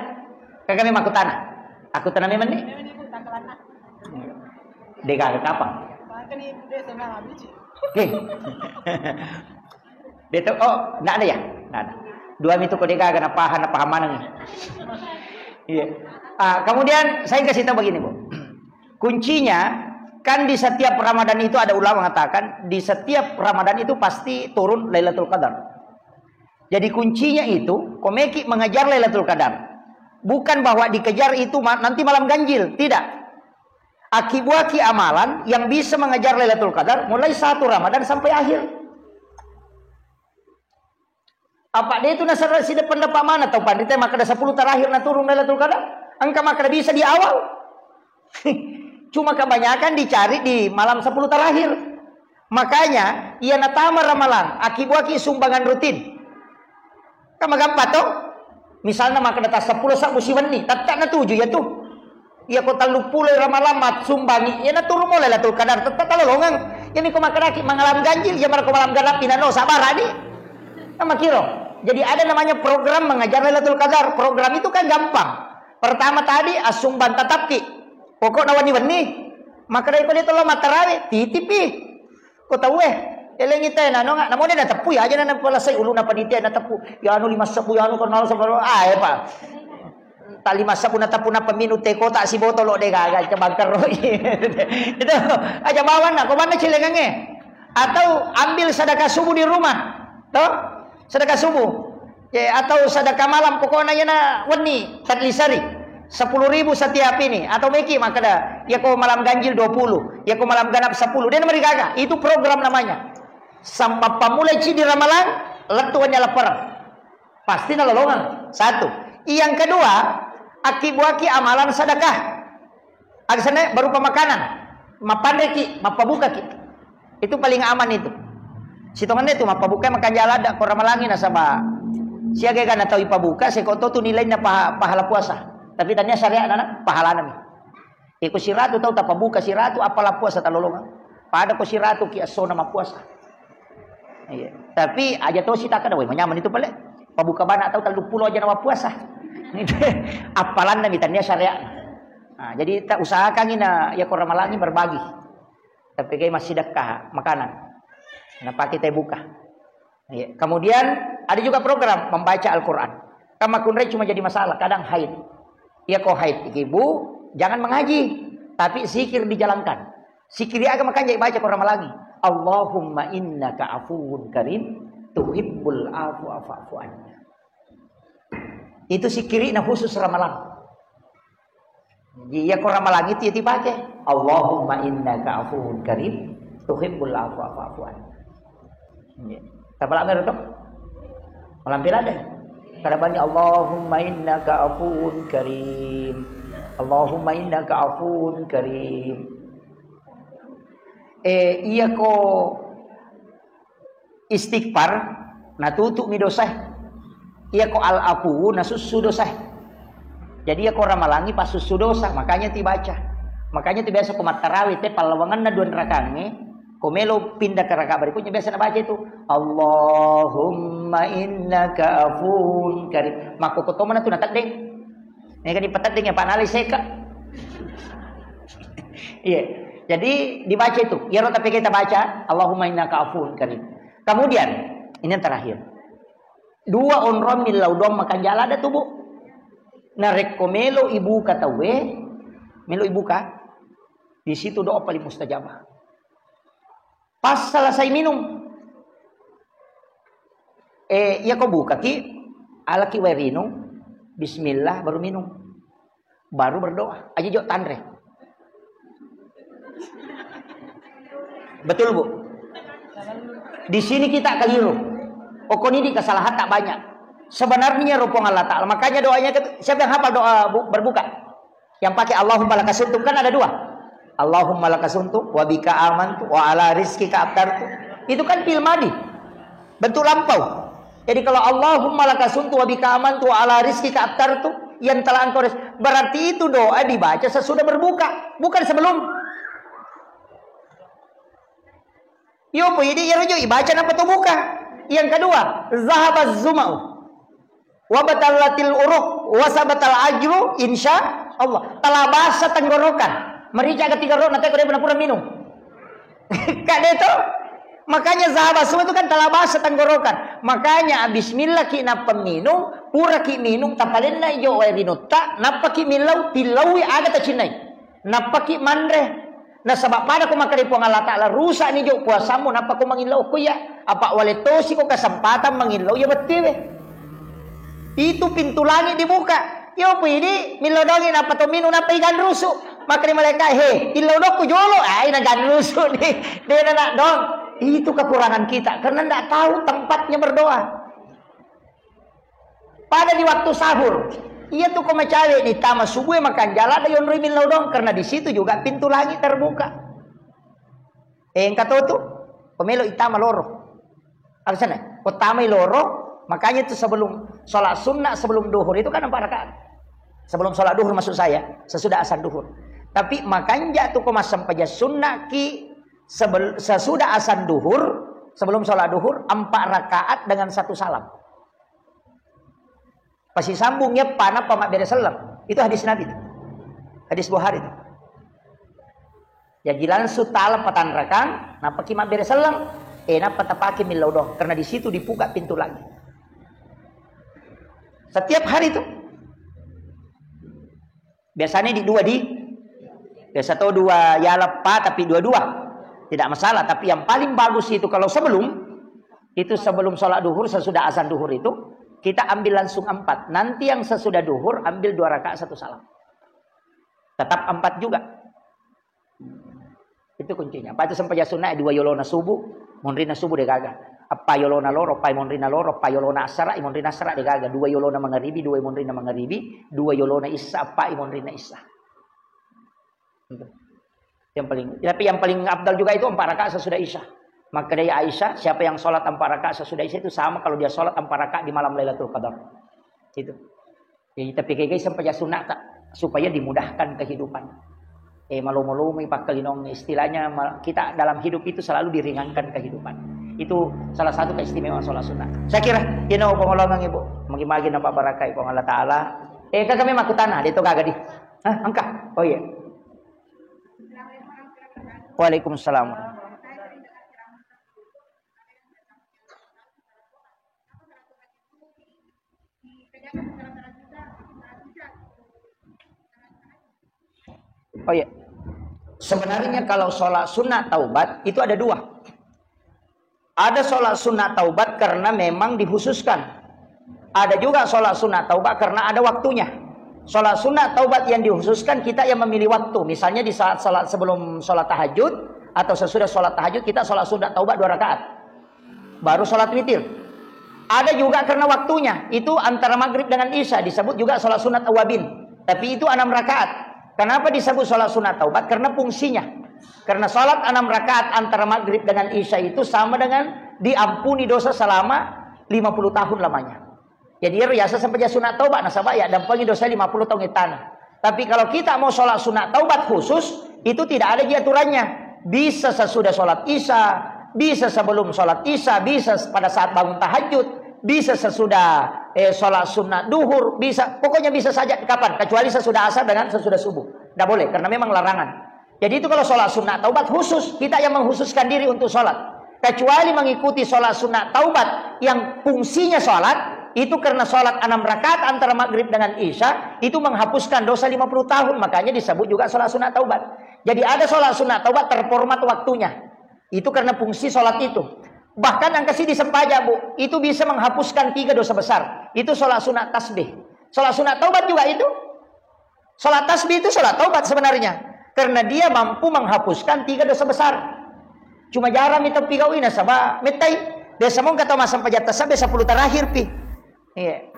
Kakak memang aku tanah. Aku tanah memang nih. Dega ke kapang. Oke. Betul. Oh, nggak ada ya? Nggak ada. Dua mitu kode gaga na paham, na paham mana nih? Iya. Ah, kemudian saya kasih tahu begini, Bu. Kuncinya kan di setiap Ramadan itu ada ulama mengatakan di setiap Ramadan itu pasti turun Lailatul Qadar. Jadi kuncinya itu, komeki mengejar Lailatul Qadar. Bukan bahwa dikejar itu ma-, nanti malam ganjil, tidak. Akibuaki amalan yang bisa mengejar Lailatul Qadar mulai satu Ramadan sampai akhir. Apa de itu nasara sida pendapat mana tau panrita makkeda sepuluh terakhir na turun Lailatul Qadar? Engka makkeda bisa di awal. Cuma kebanyakan dicari di malam sepuluh terakhir. Makanya, iya natama ramalang, akibuaki sumbangan rutin. Kan magampang to? Misalnya makkeda ta seppulo sabbu siwenni, tette na tuju ya tu. Iya ko telluppulo ramalang massumbangi, iya na turun mo Lailatul Qadar, tette talolongeng. Ini ko makkedaki mengalami ganjil, iya marakko malam ganappi nano sabara ni. Kan makiro. Jadi ada namanya program mengejar Lailatul Qadar. Program itu kan gampang. Pertama tadi assumbang tatapki. Pokokna wenni-wenni. Makkedai ko de tollo mattarawe, titipi. Ko tauwe, elengi te nanonga, namo de nateppu ya aja na napalesai uluna panitia nateppu. Ya anu lima sebbu, ya anu kenal sebelum, ah, eh, Pak. Ta lima sebbu nateppu nappa minung te kota sibotolo de gaga, coba keroi. Itu aja bawanna, ko manna cilengange. Atau ambil sedekah subuh di rumah. Toh? Sedekah subuh. Ya, atau sedekah malam, pokoknya yana wenni, tadlisari. Sepuluh ribu setiap ini. Atau meki makkeda, ya ko malam ganjil dua puluh, ya ko malam ganap sepuluh. Dia nomor gaga. Itu program namanya. Sampai pamulai ci di ramalang, lettu wanya lapar. Pasti nalolongan. Satu. Yang kedua, akibuaki amalan sedekah. Agasana berupa makanan, mappanreki, mappabukaki. Itu paling aman itu. Sitongenna itu mappabuka makanja ladda ko ramalangi nasaba siaga gana tau ipabuka seko to tu nilainna paha-, pahala puasa. Tapi tania syariat nana pahalana mi. Iko siratu tau tapabuka siratu apala puasa talolongang. Pada ko siratu ki assona mappuasa. Iya. Tapi aja tosi takkeda, "Woi, manyameng itu pale." Pabuka bana tau telluppulo aja na mappuasa. Appalanna mi tania syariat. Nah, jadi ta usahakangi na ya ko ramalangi berbagi. Tapi kayak masih dekat makanan. Nah, pakai teh buka. Iya. Kemudian ada juga program membaca Al-Quran. Kan makkunrai cuma jadi masalah, kadang haid. Iya ko haid, ibu jangan mengaji, tapi zikir dijalankan. Sikiri aga makanja baca ko ramalangi. Allahumma innaka afuwun karim tuhibbul afwa fa'fu anna. Itu sikirina khusus ramalang. Jadi iya ko ramalang itu ya dipakai. Allahumma innaka afuwun karim tuhibbul afwa fa'fu anna. Iya. Tapalak mero to? Malampe ladde. Karabani Allahumma innaka afuwun karim. Allahumma innaka afuwun karim. Eh, iya ko istighfar, natutu'mi dosae. Iya ko al-afuwu, nasussu dosae. Jadi iya ko ramalangi passussu dosa, makanya tibaca. Makanya tu biasa ko mattarawe te pallawangenna dua rakangnge, ko melo pindah ke rakaat berikutnya biasa nabaca itu, "Allahumma innaka afuwun karim." Makko ko tomana tu nateddeng. Ini kan dipateddeng ya, Pak Nali seka. Iya. Jadi dibaca itu. Iyaro tapi kita baca, "Allahumma innaka afuwun karim." Kemudian, ini yang terakhir. Dua onrong millau doang makan jala ada tubuh. Narekko melo ibuka tauwe, melo ibuka, di situ doa paling mustajabah. Pas selesai minum, Eh, iya ko bukaki, alaki wae rinung, bismillah, baru minum. Baru berdoa. Aja jo tanre. Betul, Bu? Di sini kita keliru. Okoni di kesalahan tak banyak. Sebenarnya rupung Allah Ta'ala. Makanya doanya ket-, siapa yang hafal doa bu-, berbuka? Yang pakai Allahumma lakasumtu kan ada dua. Allahumma lakasumtu wa bika amantu wa ala rizkika aftartu. Itu kan fi'il madi. Bentuk lampau. Jadi kalau Allahumma lakasumtu wa bika amantu wa ala rizkika aftartu, yang telah engkau ris-, berarti itu doa dibaca sesudah berbuka, bukan sebelum. Yo, po idi iyaro jo ibaca nappa to buka. Yang kedua, zahabaz zuma'u. Wa batallatil uruq, wa sabatal ajru, insya Allah. Telah basah tenggorokan. Merica ketika roh, nanti aku dia pura minum. Kak Deto. Makanya zahabaz zuma'u itu kan telah basah tenggorokan. Makanya bismillah ki nappa minum, pura ki minum, tapalenna jo wae rinutta, nappa ki millau, tillaui aga tacinnai. Nappa ki manre. Nasaba pada ko makkeda Puang Allah Ta'ala, "Rusakni jo puasamu, nappa ko mangillau ko iya." Apa wale tosi ko kesempatan mangillau iya bettuwe. Itu pintu langit dibuka. Yo, pidi, millau dongi, nappa to minum, nappa iganrusu. Makkeda malaikat, "He, illau dokku jolo." Ai, naganrusu ni. Dena nak dong. Itu kekurangan kita, karena ndak tahu tempatnya berdoa. Pada di waktu sahur, iya tu ko macawe ni tama subuh makan jala ada yonroi millau dong, karena di situ juga pintu langit terbuka. Eh, engka to tu, pemelo itama loro. Alasannya, ko tamai loro, makanya itu sebelum sholat sunnah, sebelum duhur itu kan empat rakaat. Sebelum sholat duhur maksud saya, sesudah asan duhur. Tapi makanja tu ko massempajang sunnah ki sebel-, sesudah asan duhur, sebelum sholat duhur, empat rakaat dengan satu salam. Pasisambung eppa nappa mabbere selleng. Itu hadis Nabi itu. Hadis Bukhari itu. Jaji langsung taleng patanrakang, nappa ki mabbere selleng, eh, nappa tapake millau doang. Karena di situ dibuka pintu langit. Setiap hari itu. Biasanya di dua di, biasa to dua yala pa, tapi dua-dua. Tidak masalah, tapi yang paling bagus itu kalau sebelum, itu sebelum sholat duhur, sesudah azan duhur itu, kita ambil langsung empat. Nanti yang sesudah duhur, ambil dua rakaat satu salam. Tetap empat juga. Itu kuncinya. Apa itu sempajang sunnah? Dua yolona subuh, monrina subuh degaga. Apa yolona loro, apa monrina loro, apa yolona asara, monrina asara degaga. Dua yolona mangaribi, dua monrina mangaribi, dua yolona isya, apa monrina isya. Itu. Yang paling, tapi yang paling afdal juga itu empat rakaat sesudah isya. Maka dari Aisyah, siapa yang sholat empat rakaat sesudah isya itu sama kalau dia sholat empat rakaat di malam Lailatul Qadar. Itu. Jadi, tapi kayak sempajang sunnah tak, supaya dimudahkan kehidupan. Eh, malu-malumi pakkalinong, istilahnya ma-, kita dalam hidup itu selalu diringankan kehidupan. Itu salah satu keistimewaan sholat sunnah. Saya kira, you know, pengolongan ibu, magi-magi nampak barakai Puang Allah Ta'ala. Eh, kan kami makutana, dia itu gak gadi. Hah, angka? Oh iya. Waalaikumsalam. Oh iya. Sebenarnya kalau sholat sunat taubat itu ada dua. Ada sholat sunat taubat karena memang dikhususkan. Ada juga sholat sunat taubat karena ada waktunya. Sholat sunat taubat yang dikhususkan kita yang memilih waktu. Misalnya di saat sholat sebelum sholat tahajud atau sesudah sholat tahajud kita sholat sunat taubat dua rakaat. Baru sholat witir. Ada juga karena waktunya, itu antara maghrib dengan isya, disebut juga sholat sunat awabin. Tapi itu enam rakaat. Kenapa disebut sholat sunat taubat? Karena fungsinya. Karena sholat enam rakaat antara maghrib dengan isya itu sama dengan diampuni dosa selama lima puluh tahun lamanya. Jadi, ero yaseng sempajang sunat taubat, nasaba yaddampengi dosa lima puluh taung ettana. Tapi kalau kita mau sholat sunat taubat khusus, itu tidak ada ji aturannya. Bisa sesudah sholat isya, bisa sebelum sholat isya, bisa pada saat bangun tahajud, bisa sesudah, eh, sholat sunat duhur, bisa, pokoknya bisa saja kapan, kecuali sesudah asar dengan sesudah subuh. Tidak boleh, karena memang larangan. Jadi itu kalau sholat sunat taubat khusus, kita yang mengkhususkan diri untuk sholat. Kecuali mengikuti sholat sunat taubat yang fungsinya sholat, itu karena sholat enam rakaat antara maghrib dengan isya, itu menghapuskan dosa lima puluh tahun, makanya disebut juga sholat sunat taubat. Jadi ada sholat sunat taubat terhormat waktunya. Itu karena fungsi sholat itu. Bahkan angka sidi sempaja, Bu, itu bisa menghapuskan tiga dosa besar. Itu sholat sunat tasbih. Sholat sunat taubat juga itu. Sholat tasbih itu sholat taubat sebenarnya. Karena dia mampu menghapuskan tiga dosa besar. Cuma jarang itu pigau'i nasaba mettai. Biasa mongka tau massempajang tasbih sepuluh terakhir pi. Iya.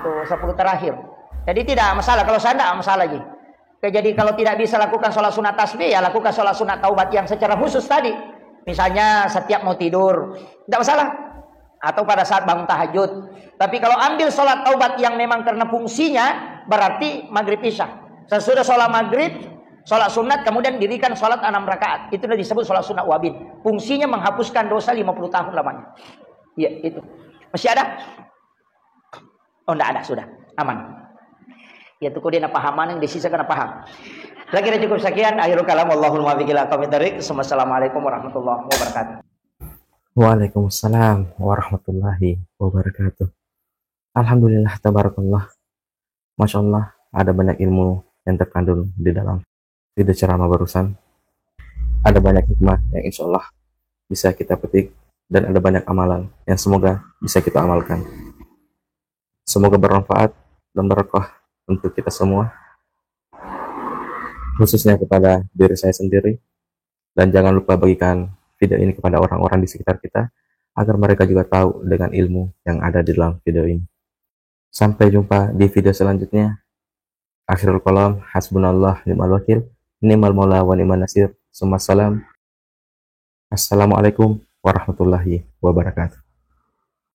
Itu sepuluh terakhir. Jadi tidak masalah. Kalau saya tidak masalah ji. Oke, jadi kalau tidak bisa lakukan sholat sunat tasbih, ya lakukan sholat sunat taubat yang secara khusus tadi. Misalnya setiap mau tidur, tidak masalah. Atau pada saat bangun tahajud. Tapi kalau ambil sholat taubat yang memang karena fungsinya, berarti maghrib isya. Sesudah sholat maghrib, sholat sunat, kemudian dirikan sholat enam rakaat. Itu disebut sholat sunat wabin. Fungsinya menghapuskan dosa lima puluh tahun lamanya. Iya, itu. Masih ada? Oh, ndak ada, sudah. Aman. Ya, tuku dia napaham, mana yang disisa kena paham. Lagi ada cukup sekian, akhirul kalam, wallahul muwaffiq ila aqwamit thariq. Wassalamualaikum warahmatullahi wabarakatuh. Waalaikumsalam warahmatullahi wabarakatuh. Alhamdulillah, tabarakallah. Masya Allah, ada banyak ilmu yang terkandung di dalam video ceramah barusan. Ada banyak hikmah yang insya Allah bisa kita petik dan ada banyak amalan yang semoga bisa kita amalkan. Semoga bermanfaat dan berkah untuk kita semua, khususnya kepada diri saya sendiri. Dan jangan lupa bagikan video ini kepada orang-orang di sekitar kita agar mereka juga tahu dengan ilmu yang ada di dalam video ini. Sampai jumpa di video selanjutnya. Akhirul kalam, hasbunallah ni'mal wakil, ni'mal maula wa ni'man nasir. Summa salam. Assalamualaikum warahmatullahi wabarakatuh.